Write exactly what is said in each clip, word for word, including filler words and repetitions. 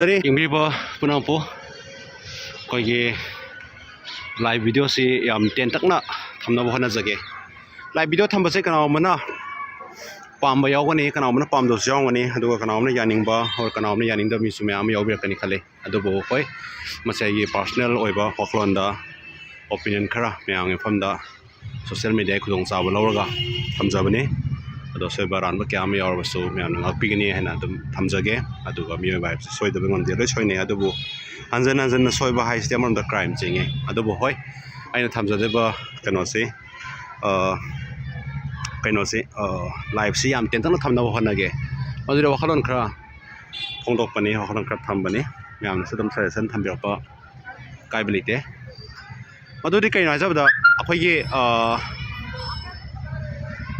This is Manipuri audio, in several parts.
ꯌꯦꯡꯕꯤꯔꯤꯕ ꯄꯨꯝꯅꯃꯛꯄꯨ ꯑꯩꯈꯣꯏꯒꯤ live videoꯁꯤ ꯌꯥꯝ ꯇꯦꯟꯇꯛꯅ ꯊꯝꯅꯕ ꯍꯣꯠꯅꯖꯒꯦ꯫ Live video ꯊꯝꯕꯁꯦ ꯀꯅꯥꯒꯨꯝꯕꯅ ꯄꯥꯝꯕ ꯌꯥꯎꯒꯅꯤ, ꯀꯅꯥꯒꯨꯝꯕꯅ ꯄꯥꯝꯗꯕꯁꯨ ꯌꯥꯎꯒꯅꯤ, ꯑꯗꯨꯒ ꯀꯅꯥꯒꯨꯝꯕꯅ ꯌꯥꯅꯤꯡꯕ or ꯀꯅꯥꯒꯨꯝꯕꯅ ꯌꯥꯅꯤꯡꯗꯕ ꯃꯤꯁꯨ ꯃꯌꯥꯝ ꯑꯃ ꯌꯥꯎꯕꯤꯔꯛꯀꯅꯤ ꯈꯜꯂꯤ꯫ ꯑꯗꯨꯕꯨ ꯍꯣꯏ, ꯃꯁꯤ ꯑꯩꯒꯤ personal ꯑꯣꯏꯕ ꯋꯥꯈꯜꯂꯣꯟꯗ opinion ꯈꯔ ꯃꯌꯥꯝꯒꯤ ꯃꯐꯝꯗ social mediaꯒꯤ ꯈꯨꯗꯣꯡꯆꯥꯕ ꯂꯧꯔꯒ ꯊꯝꯖꯕꯅꯤ꯫ ꯑꯗꯣ ꯑꯁꯣꯏꯕ ꯑꯔꯥꯟꯕ ꯀꯌꯥ ꯑꯃ ꯌꯥꯎꯔꯕꯁꯨ ꯃꯌꯥꯝꯅ ꯉꯥꯛꯄꯤꯒꯅꯤ ꯍꯥꯏꯅ ꯑꯗꯨꯝ ꯊꯝꯖꯒꯦ꯫ ꯑꯗꯨꯒ ꯃꯤꯑꯣꯏꯕ ꯍꯥꯏꯕꯁꯤ ꯁꯣꯏꯗꯕ ꯉꯝꯗꯦ, ꯂꯣꯏ ꯁꯣꯏꯅꯩ꯫ ꯑꯗꯨꯕꯨ ꯍꯟꯖꯟ ꯍꯟꯖꯟꯅ ꯁꯣꯏꯕ ꯍꯥꯏꯁꯤꯗꯤ ꯑꯃꯔꯣꯝꯗ crime ꯆꯤꯡꯉꯤ꯫ ꯑꯗꯨꯕꯨ ꯍꯣꯏ, ꯑꯩꯅ ꯊꯝꯖꯗꯣꯏꯕ ꯀꯩꯅꯣꯁꯤ, ꯑ, ꯀꯩꯅꯣꯁꯤ, ꯑ, liveꯁꯤ ꯌꯥꯝ ꯇꯦꯟꯇꯛꯅ ꯊꯝꯅꯕ ꯍꯣꯠꯅꯒꯦ꯫ ꯃꯗꯨꯗ ꯋꯥꯈꯜꯂꯣꯟ ꯈꯔ ꯐꯣꯡꯗꯣꯛꯄꯅꯤ, ꯋꯥꯈꯜꯂꯣꯟ ꯈꯔ ꯊꯝꯕꯅꯤ꯫ ꯃꯌꯥꯝꯅꯁꯨ ꯑꯗꯨꯝ suggestion ꯊꯝꯕꯤꯔꯛꯄ ꯀꯥꯏꯕ ꯂꯩꯇꯦ꯫ ꯃꯗꯨꯗꯤ ꯀꯩꯅꯣ ꯍꯥꯏꯖꯕꯗ, ꯑꯩꯈꯣꯏꯒꯤ, ꯑ,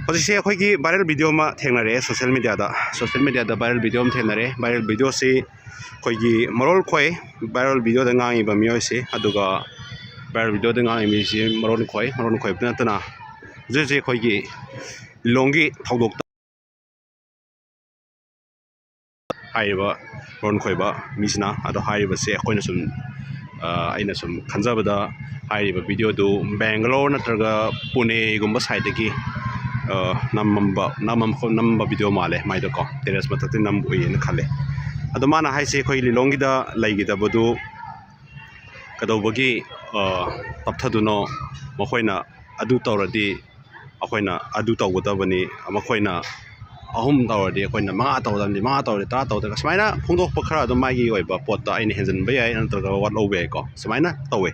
ꯍꯧꯖꯤꯛꯁꯦ ꯑꯩꯈꯣꯏꯒꯤ viral video ꯑꯃ ꯊꯦꯡꯅꯔꯛꯑꯦ social mediaꯗ꯫ Social mediaꯗ viral video ꯑꯃ ꯊꯦꯡꯅꯔꯦ꯫ Viral videoꯁꯤ ꯑꯩꯈꯣꯏꯒꯤ ꯃꯔꯣꯜ ꯈꯣꯏ, viral videoꯗ ꯉꯥꯡꯉꯤꯕ ꯃꯤꯑꯣꯏꯁꯤ, ꯑꯗꯨꯒ viral videoꯗ ꯉꯥꯡꯉꯤꯕ ꯃꯤꯁꯤ ꯃꯔꯣꯜ ꯈꯣꯏ, ꯃꯔꯣꯜ ꯈꯣꯏꯕꯇ ꯅꯠꯇꯅ ꯍꯧꯖꯤꯛ ꯍꯧꯖꯤꯛ ꯑꯩꯈꯣꯏꯒꯤ ꯂꯤꯂꯣꯡꯒꯤ ꯊꯧꯗꯣꯛꯇ ꯍꯥꯏꯔꯤꯕ ꯃꯔꯣꯜ ꯈꯣꯏꯕ ꯃꯤꯁꯤꯅ꯫ ꯑꯗꯣ ꯍꯥꯏꯔꯤꯕꯁꯦ ꯑꯩꯈꯣꯏꯅ ꯁꯨꯝ, ꯑ, ꯑꯩꯅ ꯁꯨꯝ ꯈꯟꯖꯕꯗ, ꯍꯥꯏꯔꯤꯕ videoꯗꯨ ꯕꯦꯡꯒꯂꯣꯔ ꯅꯠꯇ꯭ꯔꯒ ꯄꯨꯅꯦꯒꯨꯝꯕ sideꯇꯒꯤ, ꯑ, ꯅꯝꯃꯝꯕ, ꯅꯝꯃꯝ-, ꯅꯝꯕ video ꯃꯥꯜꯂꯦ ꯃꯥꯏꯗꯣꯀꯣ, terrace ꯃꯊꯛꯇꯒꯤ ꯅꯝꯕ ꯎꯏꯌꯦꯅ ꯈꯜꯂꯦ꯫ ꯑꯗꯣ ꯃꯥꯅ ꯍꯥꯏꯁꯦ ꯑꯩꯈꯣꯏ ꯂꯤꯂꯣꯡꯒꯤꯗ ꯂꯩꯈꯤꯗꯕꯗꯨ ꯀꯩꯗꯧꯕꯒꯤ, ꯑ, ꯇꯞꯊꯗꯨꯅꯣ? ꯃꯈꯣꯏꯅ ꯑꯗꯨ ꯇꯧꯔꯗꯤ ꯑꯩꯈꯣꯏꯅ ꯑꯗꯨ ꯇꯧꯒꯗꯕꯅꯤ, ꯃꯈꯣꯏꯅ ꯑꯍꯨꯝ ꯇꯧꯔꯗꯤ ꯑꯩꯈꯣꯏꯅ ꯃꯉꯥ ꯇꯧꯒꯗꯕꯅꯤ, ꯃꯉꯥ ꯇꯧꯔꯗꯤ ꯇꯔꯥ ꯇꯧꯒꯗꯕꯅꯤ, ꯁꯨꯃꯥꯏꯅ ꯐꯣꯡꯗꯣꯛꯄ ꯈꯔ ꯑꯗꯨꯝ ꯃꯥꯒꯤ ꯑꯣꯏꯕ ꯄꯣꯠꯇ ꯑꯩꯅ ꯍꯦꯟꯖꯤꯟꯕ ꯌꯥꯏ ꯅꯠꯇ꯭ꯔꯒ ꯋꯥꯠꯍꯧꯕ ꯌꯥꯏꯀꯣ, ꯁꯨꯃꯥꯏꯅ ꯇꯧꯋꯦ꯫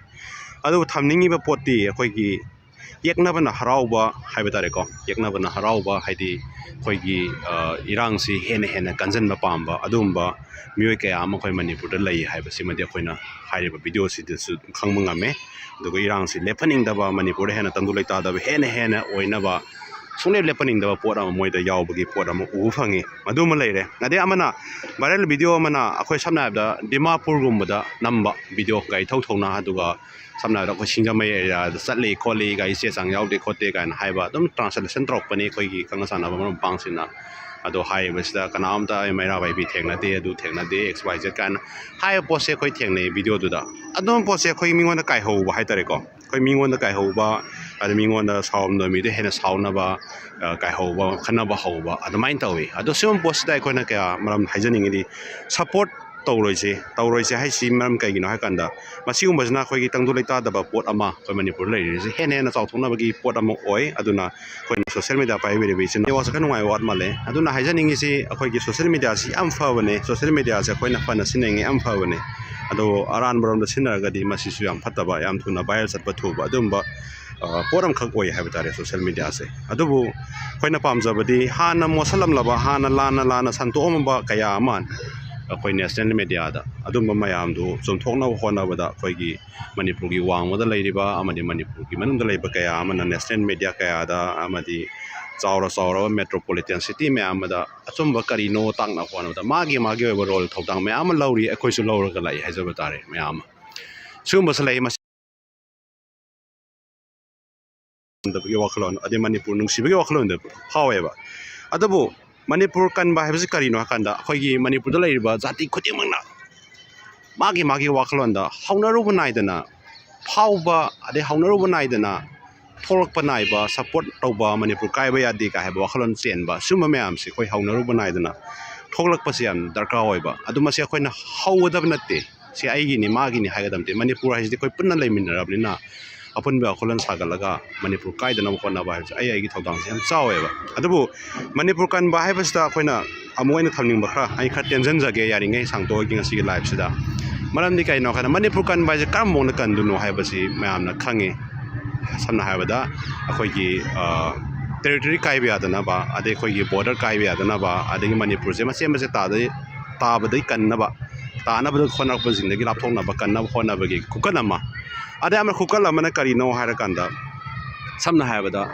ꯑꯗꯨꯕꯨ ꯊꯝꯅꯤꯡꯉꯤꯕ ꯄꯣꯠꯇꯤ ꯑꯩꯈꯣꯏꯒꯤ ꯌꯦꯛꯅꯕꯅ ꯍꯔꯥꯎꯕ ꯍꯥꯏꯕ ꯇꯥꯔꯦꯀꯣ, ꯌꯦꯛꯅꯕꯅ ꯍꯔꯥꯎꯕ ꯍꯥꯏꯗꯤ ꯑꯩꯈꯣꯏꯒꯤ, ꯑ, ꯏꯔꯥꯡꯁꯤ ꯍꯦꯟꯅ ꯍꯦꯟꯅ ꯀꯟꯖꯟꯕ ꯄꯥꯝꯕ ꯑꯗꯨꯒꯨꯝꯕ ꯃꯤꯑꯣꯏ ꯀꯌꯥ ꯑꯃ ꯑꯩꯈꯣꯏ ꯃꯅꯤꯄꯨꯔꯗ ꯂꯩ ꯍꯥꯏꯕꯁꯤꯃꯗꯤ ꯑꯩꯈꯣꯏꯅ ꯍꯥꯏꯔꯤꯕ videoꯁꯤꯗꯁꯨ ꯑꯗꯨꯝ ꯈꯪꯕ ꯉꯝꯃꯦ꯫ ꯑꯗꯨꯒ ꯏꯔꯥꯡꯁꯤ ꯂꯦꯞꯍꯟꯅꯤꯡꯗꯕ, ꯃꯅꯤꯄꯨꯔꯗ ꯍꯦꯟꯅ ꯇꯪꯗꯨ ꯂꯩꯇꯥꯗꯕ ꯍꯦꯟꯅ ꯍꯦꯟꯅ ꯑꯣꯏꯅꯕ ꯁꯨꯡꯂꯦꯞ ꯂꯦꯞꯍꯟꯅꯤꯡꯗꯕ ꯄꯣꯠ ꯑꯃ ꯃꯣꯏꯗ ꯌꯥꯎꯕꯒꯤ ꯄꯣꯠ ꯑꯃ ꯎꯕ ꯐꯪꯉꯤ꯫ ꯃꯗꯨꯃ ꯂꯩꯔꯦ꯫ ꯑꯗꯩ ꯑꯃꯅ, viral video ꯑꯃꯅ ꯑꯩꯈꯣꯏ ꯁꯝꯅ ꯍꯥꯏꯔꯕꯗ ꯗꯤꯃꯥꯄꯨꯔꯒꯨꯝꯕꯗ ꯅꯝꯕ video, ꯒꯥꯔꯤ ꯊꯧ ꯊꯧꯅ, ꯑꯗꯨꯒ ꯁꯝꯅ ꯍꯥꯏꯔꯕꯗ ꯑꯩꯈꯣꯏ ꯁꯤꯡꯖꯃꯩ areaꯗ ꯆꯠꯂꯤ ꯈꯣꯠꯂꯤ, ꯒꯥꯔꯤ ꯆꯦ ꯆꯥꯡ ꯌꯥꯎꯗꯦ ꯈꯣꯠꯇꯦ ꯀꯥꯏꯅ ꯍꯥꯏꯕ, ꯑꯗꯨꯝ translation ꯇꯧꯔꯛꯄꯅꯤ ꯑꯩꯈꯣꯏꯒꯤ ꯈꯪꯅ ꯆꯥꯟꯅꯕ ꯃꯔꯨꯞ ꯃꯄꯥꯡꯁꯤꯡꯅ꯫ ꯑꯗꯣ ꯍꯥꯏꯔꯤꯕꯁꯤꯗ ꯀꯅꯥꯝꯇ ꯑꯩ ꯃꯩꯔꯥ ꯄꯥꯏꯕꯤ ꯊꯦꯡꯅꯗꯦ, ꯑꯗꯨ ꯊꯦꯡꯅꯗꯦ, X Y Z ꯀꯥꯏꯅ ꯍꯥꯏꯕ ꯄꯣꯠꯁꯦ ꯑꯩꯈꯣꯏ ꯊꯦꯡꯅꯩ ꯚꯤꯗꯤꯑꯣꯗꯨꯗ꯫ ꯑꯗꯨꯝꯕ ꯄꯣꯠꯁꯦ ꯑꯩꯈꯣꯏ ꯃꯤꯉꯣꯟꯗ ꯀꯥꯏꯍꯧꯕ ꯍꯥꯏꯇꯥꯔꯦꯀꯣ, ꯑꯩꯈꯣꯏ ꯃꯤꯉꯣꯟꯗ ꯀꯥꯏꯍꯧꯕ, ꯑꯗ ꯃꯤꯉꯣꯟꯗ ꯁꯥꯎꯔꯝꯗꯕ ꯃꯤꯗ ꯍꯦꯟꯅ ꯁꯥꯎꯅꯕ, ꯑ, ꯀꯥꯏꯍꯧꯕ, ꯈꯠꯅꯕ ꯍꯧꯕ, ꯑꯗꯨꯃꯥꯏꯅ ꯇꯧꯏ꯫ ꯑꯗꯣ ꯁꯤꯒꯨꯝꯕ ꯄꯣꯠꯁꯤꯗ ꯑꯩꯈꯣꯏꯅ ꯀꯌꯥ ꯃꯔꯝ ꯍꯥꯏꯖꯅꯤꯡꯉꯤꯗꯤ, ꯁꯞꯄꯣꯔꯠ ꯇꯧꯔꯣꯏꯁꯦ꯫ ꯇꯧꯔꯣꯏꯁꯦ ꯍꯥꯏꯁꯤ ꯃꯔꯝ ꯀꯩꯒꯤꯅꯣ ꯍꯥꯏꯀꯥꯟꯗ, ꯃꯁꯤꯒꯨꯝꯕꯁꯤꯅ ꯑꯩꯈꯣꯏꯒꯤ ꯇꯪꯗꯨ ꯂꯩꯇꯥꯗꯕ ꯄꯣꯠ ꯑꯃ ꯑꯩꯈꯣꯏ ꯃꯅꯤꯄꯨꯔꯗ ꯂꯩꯔꯤꯁꯦ ꯍꯦꯟꯅ ꯍꯦꯟꯅ ꯆꯥꯎꯊꯣꯛꯅꯕꯒꯤ ꯄꯣꯠ ꯑꯃ ꯑꯣꯏ꯫ ꯑꯗꯨꯅ ꯑꯩꯈꯣꯏꯅ ꯁꯣꯁꯤꯌꯦꯜ ꯃꯦꯗꯤꯌꯥ ꯄꯥꯏꯕꯤꯔꯤꯕ ꯏꯆꯤꯟ ꯏꯅꯥꯎꯁꯦ ꯈꯔ ꯅꯨꯡꯉꯥꯏꯕ ꯋꯥꯠ ꯃꯥꯜꯂꯦ꯫ ꯑꯗꯨꯅ ꯍꯥꯏꯖꯅꯤꯡꯉꯤꯁꯤ, ꯑꯩꯈꯣꯏꯒꯤ ꯁꯣꯁꯤꯌꯦꯜ ꯃꯦꯗꯤꯌꯥꯁꯤ ꯌꯥꯝ ꯐꯕꯅꯦ, ꯁꯣꯁꯤꯌꯦꯜ ꯃꯦꯗꯤꯌꯥꯁꯦ ꯑꯩꯈꯣꯏꯅ ꯐꯅ ꯁꯤꯖꯤꯟꯅꯩꯉꯩ ꯌꯥꯝ ꯐꯕꯅꯦ꯫ ꯑꯗꯣ ꯑꯔꯥꯟꯕꯔꯣꯝꯗ ꯁꯤꯖꯤꯟꯅꯔꯒꯗꯤ ꯃꯁꯤꯁꯨ ꯌꯥꯝ ꯐꯠꯇꯕ, ꯌꯥꯝ ꯊꯨꯅ ꯚꯥꯏꯔꯦꯜ ꯆꯠꯄ ꯊꯨꯕ ꯑꯗꯨꯒꯨꯝꯕ, ꯑ, ꯄꯣꯠ ꯑꯃꯈꯛ ꯑꯣꯏ ꯍꯥꯏꯕ ꯇꯥꯔꯦ ꯁꯣꯁꯤꯌꯦꯜ ꯃꯦꯗꯤꯌꯥꯁꯦ꯫ ꯑꯗꯨꯕꯨ ꯑꯩꯈꯣꯏꯅ ꯄꯥꯝꯖꯕꯗꯤ ꯍꯥꯟꯅ ꯃꯣꯠꯁꯜꯂꯝꯂꯕ, ꯍꯥꯟꯅ ꯂꯥꯟꯅ ꯂꯥꯟꯅ ꯁꯟꯗꯣꯛꯑꯝꯃꯕ ꯀꯌꯥ ꯑꯃ ꯑꯩꯈꯣꯏ ꯅꯦꯁꯅꯦꯜ ꯃꯦꯗꯤꯌꯥꯗ ꯑꯗꯨꯝꯕ ꯃꯌꯥꯝꯗꯨ ꯆꯨꯝꯊꯣꯛꯅꯕ ꯍꯣꯠꯅꯕꯗ ꯑꯩꯈꯣꯏꯒꯤ ꯃꯅꯤꯄꯨꯔꯒꯤ ꯋꯥꯡꯃꯗ ꯂꯩꯔꯤꯕ ꯑꯃꯗꯤ ꯃꯅꯤꯄꯨꯔꯒꯤ ꯃꯅꯨꯡꯗ ꯂꯩꯕ ꯀꯌꯥ ꯑꯃꯅ ꯅꯦꯁꯅꯦꯜ ꯃꯦꯗꯤꯌꯥ ꯀꯌꯥꯗ ꯑꯃꯗꯤ ꯆꯥꯎꯔ ꯆꯥꯎꯔꯕ ꯃꯦꯇ꯭ꯔꯣꯄꯣꯂꯤꯇꯟ ꯁꯤꯇꯤ ꯃꯌꯥꯝ ꯑꯃꯗ ꯑꯆꯨꯝꯕ ꯀꯔꯤꯅꯣ ꯇꯥꯛꯅꯕ ꯍꯣꯠꯅꯕꯗ ꯃꯥꯒꯤ ꯃꯥꯒꯤ ꯑꯣꯏꯕ ꯔꯣꯜ ꯊꯧꯗꯥꯡ ꯃꯌꯥꯝ ꯑꯃ ꯂꯧꯔꯤ꯫ ꯑꯩꯈꯣꯏꯁꯨ ꯂꯧꯔꯒ ꯂꯥꯛꯏ ꯍꯥꯏꯖꯕ ꯇꯥꯔꯦ꯫ ꯃꯌꯥꯝ ꯑꯃ ꯁꯤꯒꯨꯝꯕꯁꯨ ꯂꯩ꯫ ꯃꯁꯤ ꯄꯥꯝꯗꯕꯒꯤ ꯋꯥꯈꯜꯂꯣꯟ, ꯑꯗꯩ ꯃꯅꯤꯄꯨꯔ ꯅꯨꯡꯁꯤꯕꯒꯤ ꯋꯥꯈꯜꯂꯣꯟꯗ ꯐꯥꯎꯋꯦꯕ꯫ ꯑꯗꯨꯕꯨ ꯃꯅꯤꯄꯨꯔ ꯀꯟꯕ ꯍꯥꯏꯕꯁꯤ ꯀꯔꯤꯅꯣ ꯍꯥꯏꯀꯥꯟꯗ, ꯑꯩꯈꯣꯏꯒꯤ ꯃꯅꯤꯄꯨꯔꯗ ꯂꯩꯔꯤꯕ ꯖꯥꯇꯤ ꯈꯨꯗꯤꯡꯃꯛꯅ ꯃꯥꯒꯤ ꯃꯥꯒꯤ ꯋꯥꯈꯜꯂꯣꯟꯗ ꯍꯧꯅꯔꯨꯕ ꯅꯥꯏꯗꯅ ꯐꯥꯎꯕ, ꯑꯗꯩ ꯍꯧꯅꯔꯨꯕ ꯅꯥꯏꯗꯅ ꯊꯣꯛꯂꯛꯄ ꯅꯥꯏꯕ, ꯁꯞꯄꯣꯔꯠ ꯇꯧꯕ, ꯃꯅꯤꯄꯨꯔ ꯀꯥꯏꯕ ꯌꯥꯗꯦ ꯀꯥꯏ ꯍꯥꯏꯕ ꯋꯥꯈꯜꯂꯣꯟ ꯆꯦꯟꯕ, ꯁꯤꯒꯨꯝꯕ ꯃꯌꯥꯝꯁꯦ ꯑꯩꯈꯣꯏ ꯍꯧꯅꯔꯨꯕ ꯅꯥꯏꯗꯅ ꯊꯣꯛꯂꯛꯄꯁꯦ ꯌꯥꯝ ꯗꯔꯀꯥꯔ ꯑꯣꯏꯕ꯫ ꯑꯗꯨ ꯃꯁꯤ ꯑꯩꯈꯣꯏꯅ ꯍꯧꯒꯗꯕ ꯅꯠꯇꯦ꯫ ꯁꯤ ꯑꯩꯒꯤꯅꯤ, ꯃꯥꯒꯤꯅꯤ ꯍꯥꯏꯒꯗꯕ ꯅꯠꯇꯦ꯫ ꯃꯅꯤꯄꯨꯔ ꯍꯥꯏꯁꯤꯗꯤ ꯑꯩꯈꯣꯏ ꯄꯨꯟꯅ ꯂꯩꯃꯤꯟꯅꯔꯕꯅꯤꯅ, ꯑꯄꯨꯟꯕ ꯋꯥꯈꯜꯂꯣꯟ ꯁꯥꯒꯠꯂꯒ ꯃꯅꯤꯄꯨꯔ ꯀꯥꯏꯗꯅꯕ ꯍꯣꯠꯅꯕ ꯍꯥꯏꯕꯁꯦ ꯑꯩ ꯑꯩꯒꯤ ꯊꯧꯗꯥꯡꯁꯦ ꯌꯥꯝ ꯆꯥꯎꯋꯦꯕ꯫ ꯑꯗꯨꯕꯨ ꯃꯅꯤꯄꯨꯔ ꯀꯟꯕ ꯍꯥꯏꯕꯁꯤꯗ ꯑꯩꯈꯣꯏꯅ ꯑꯃꯨꯛ ꯑꯩꯅ ꯊꯝꯅꯤꯡꯕ ꯈꯔ, ꯑꯩ ꯈꯔ ꯇꯦꯟꯖꯟꯖꯒꯦ ꯌꯥꯔꯤꯉꯩ ꯁꯥꯡꯗꯣꯛꯑꯒꯦ ꯉꯁꯤꯒꯤ ꯂꯥꯏꯐꯁꯤꯗ꯫ ꯃꯔꯝꯗꯤ ꯀꯩꯅꯣ ꯍꯥꯏꯅ, ꯃꯅꯤꯄꯨꯔ ꯀꯟꯕ ꯍꯥꯏꯁꯦ ꯀꯔꯝꯕ ꯃꯑꯣꯡꯗ ꯀꯟꯗꯣꯏꯅꯣ ꯍꯥꯏꯕꯁꯤ ꯃꯌꯥꯝꯅ ꯈꯪꯉꯤ꯫ ꯁꯝꯅ ꯍꯥꯏꯔꯕꯗ, ꯑꯩꯈꯣꯏꯒꯤ, ꯑ, ꯇꯦꯔꯤꯇꯣꯔꯤ ꯀꯥꯏꯕ ꯌꯥꯗꯅꯕ, ꯑꯗꯩ ꯑꯩꯈꯣꯏꯒꯤ ꯕꯣꯔꯗꯔ ꯀꯥꯏꯕ ꯌꯥꯗꯅꯕ, ꯑꯗꯒꯤ ꯃꯅꯤꯄꯨꯔꯁꯦ ꯃꯆꯦꯠ ꯃꯆꯦꯠ ꯇꯥꯗꯩ-, ꯇꯥꯕꯗꯩ ꯀꯟꯅꯕ, ꯇꯥꯅꯕꯗ ꯍꯣꯠꯅꯔꯛꯄꯁꯤꯡꯗꯒꯤ ꯂꯥꯞꯊꯣꯛꯅꯕ ꯀꯟꯅꯕ ꯍꯣꯠꯅꯕꯒꯤ ꯈꯨꯀꯟ ꯑꯃ꯫ ꯑꯗꯩ ꯑꯃꯅ ꯈꯨꯀꯟ ꯑꯃꯅ ꯀꯔꯤꯅꯣ ꯍꯥꯏꯔꯀꯥꯟꯗ, ꯁꯝꯅ ꯍꯥꯏꯔꯕꯗ,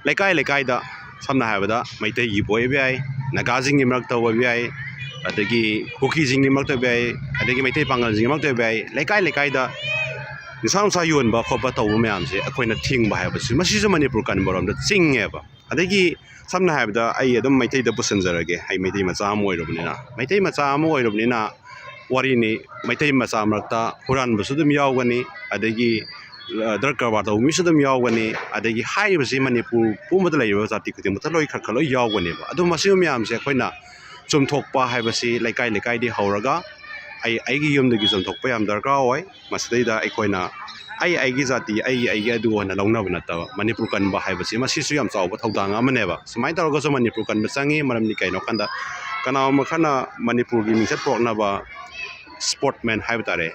ꯂꯩꯀꯥꯏ ꯂꯩꯀꯥꯏꯗ, ꯁꯝꯅ ꯍꯥꯏꯔꯕꯗ, ꯃꯩꯇꯩꯒꯤꯕꯨ ꯑꯣꯏꯕ ꯌꯥꯏ, ꯅꯥꯒꯥꯁꯤꯡꯒꯤ ꯃꯔꯛꯇ ꯑꯣꯏꯕ ꯌꯥꯏ, ꯑꯗꯒꯤ ꯀꯨꯀꯤꯁꯤꯡꯒꯤ ꯃꯔꯛꯇ ꯑꯣꯏꯕ ꯌꯥꯏ, ꯑꯗꯒꯤ ꯃꯩꯇꯩ ꯄꯥꯉꯜꯁꯤꯡꯒꯤ ꯃꯔꯛꯇ ꯑꯣꯏꯕ ꯌꯥꯏ, ꯂꯩꯀꯥꯏ ꯂꯩꯀꯥꯏꯗ ꯅꯤꯁꯥ ꯅꯨꯡꯁꯥ ꯌꯣꯟꯕ ꯈꯣꯠꯄ ꯇꯧꯕ ꯃꯌꯥꯝꯁꯦ ꯑꯩꯈꯣꯏꯅ ꯊꯤꯡꯕ ꯍꯥꯏꯕꯁꯤ, ꯃꯁꯤꯁꯨ ꯃꯅꯤꯄꯨꯔ ꯀꯟꯕꯔꯣꯝꯗ ꯆꯤꯡꯉꯦꯕ꯫ ꯑꯗꯒꯤ ꯁꯝꯅ ꯍꯥꯏꯔꯕꯗ ꯑꯩ ꯑꯗꯨꯝ ꯃꯩꯇꯩꯗ ꯄꯨꯁꯤꯟꯖꯔꯒꯦ꯫ ꯑꯩ ꯃꯩꯇꯩ ꯃꯆꯥ ꯑꯃ ꯑꯣꯏꯔꯕꯅꯤꯅ, ꯃꯩꯇꯩ ꯃꯆꯥ ꯑꯃ ꯑꯣꯏꯔꯕꯅꯤꯅ ꯋꯥꯔꯤꯅꯤ, ꯃꯩꯇꯩ ꯃꯆꯥ ꯃꯔꯛꯇ ꯍꯨꯔꯥꯟꯕꯁꯨ ꯑꯗꯨꯝ ꯌꯥꯎꯒꯅꯤ, ꯑꯗꯒꯤ ꯗ꯭ꯔꯒ ꯀꯔꯕꯥꯔ ꯇꯧꯕ ꯃꯤꯁꯨ ꯑꯗꯨꯝ ꯌꯥꯎꯒꯅꯤ, ꯑꯗꯒꯤ ꯍꯥꯏꯔꯤꯕꯁꯤ ꯃꯅꯤꯄꯨꯔ ꯄꯨꯝꯕꯗ ꯂꯩꯔꯤꯕ ꯖꯥꯇꯤ ꯈꯨꯗꯤꯡꯃꯛꯇ ꯂꯣꯏ ꯈꯔ ꯈꯔ ꯂꯣꯏ ꯌꯥꯎꯒꯅꯦꯕ꯫ ꯑꯗꯣ ꯃꯁꯤꯒꯨꯝꯕ ꯃꯌꯥꯝꯁꯦ ꯑꯩꯈꯣꯏꯅ ꯆꯨꯝꯊꯣꯛꯄ ꯍꯥꯏꯕꯁꯤ ꯂꯩꯀꯥꯏ ꯂꯩꯀꯥꯏꯗꯒꯤ ꯍꯧꯔꯒ ꯑꯩ ꯑꯩꯒꯤ ꯌꯨꯝꯗꯒꯤ ꯆꯨꯝꯊꯣꯛꯄ ꯌꯥꯝ ꯗꯔꯀꯥꯔ ꯑꯣꯏ꯫ ꯃꯁꯤꯗꯩꯗ ꯑꯩꯈꯣꯏꯅ ꯑꯩ ꯑꯩꯒꯤ ꯖꯥꯇꯤ, ꯑꯩꯒꯤ ꯑꯩꯒꯤ ꯑꯗꯨ ꯑꯣꯏꯅ ꯂꯧꯅꯕ ꯅꯠꯇꯕ, ꯃꯅꯤꯄꯨꯔ ꯀꯟꯕ ꯍꯥꯏꯕꯁꯤ ꯃꯁꯤꯁꯨ ꯌꯥꯝ ꯆꯥꯎꯕ ꯊꯧꯗꯥꯡ ꯑꯃꯅꯦꯕ꯫ ꯁꯨꯃꯥꯏꯅ ꯇꯧꯔꯒꯁꯨ ꯃꯅꯤꯄꯨꯔ ꯀꯟꯕ ꯆꯪꯉꯤ꯫ ꯃꯔꯝꯗꯤ ꯀꯩꯅꯣ ꯍꯥꯏꯀꯥꯟꯗ, ꯀꯅꯥꯒꯨꯝꯕ ꯈꯔꯅ ꯃꯅꯤꯄꯨꯔꯒꯤ ꯃꯤꯡꯆꯠ ꯄꯨꯔꯛꯅꯕ ꯁ꯭ꯄꯣꯔꯠꯃꯦꯟ ꯍꯥꯏꯕ ꯇꯥꯔꯦ,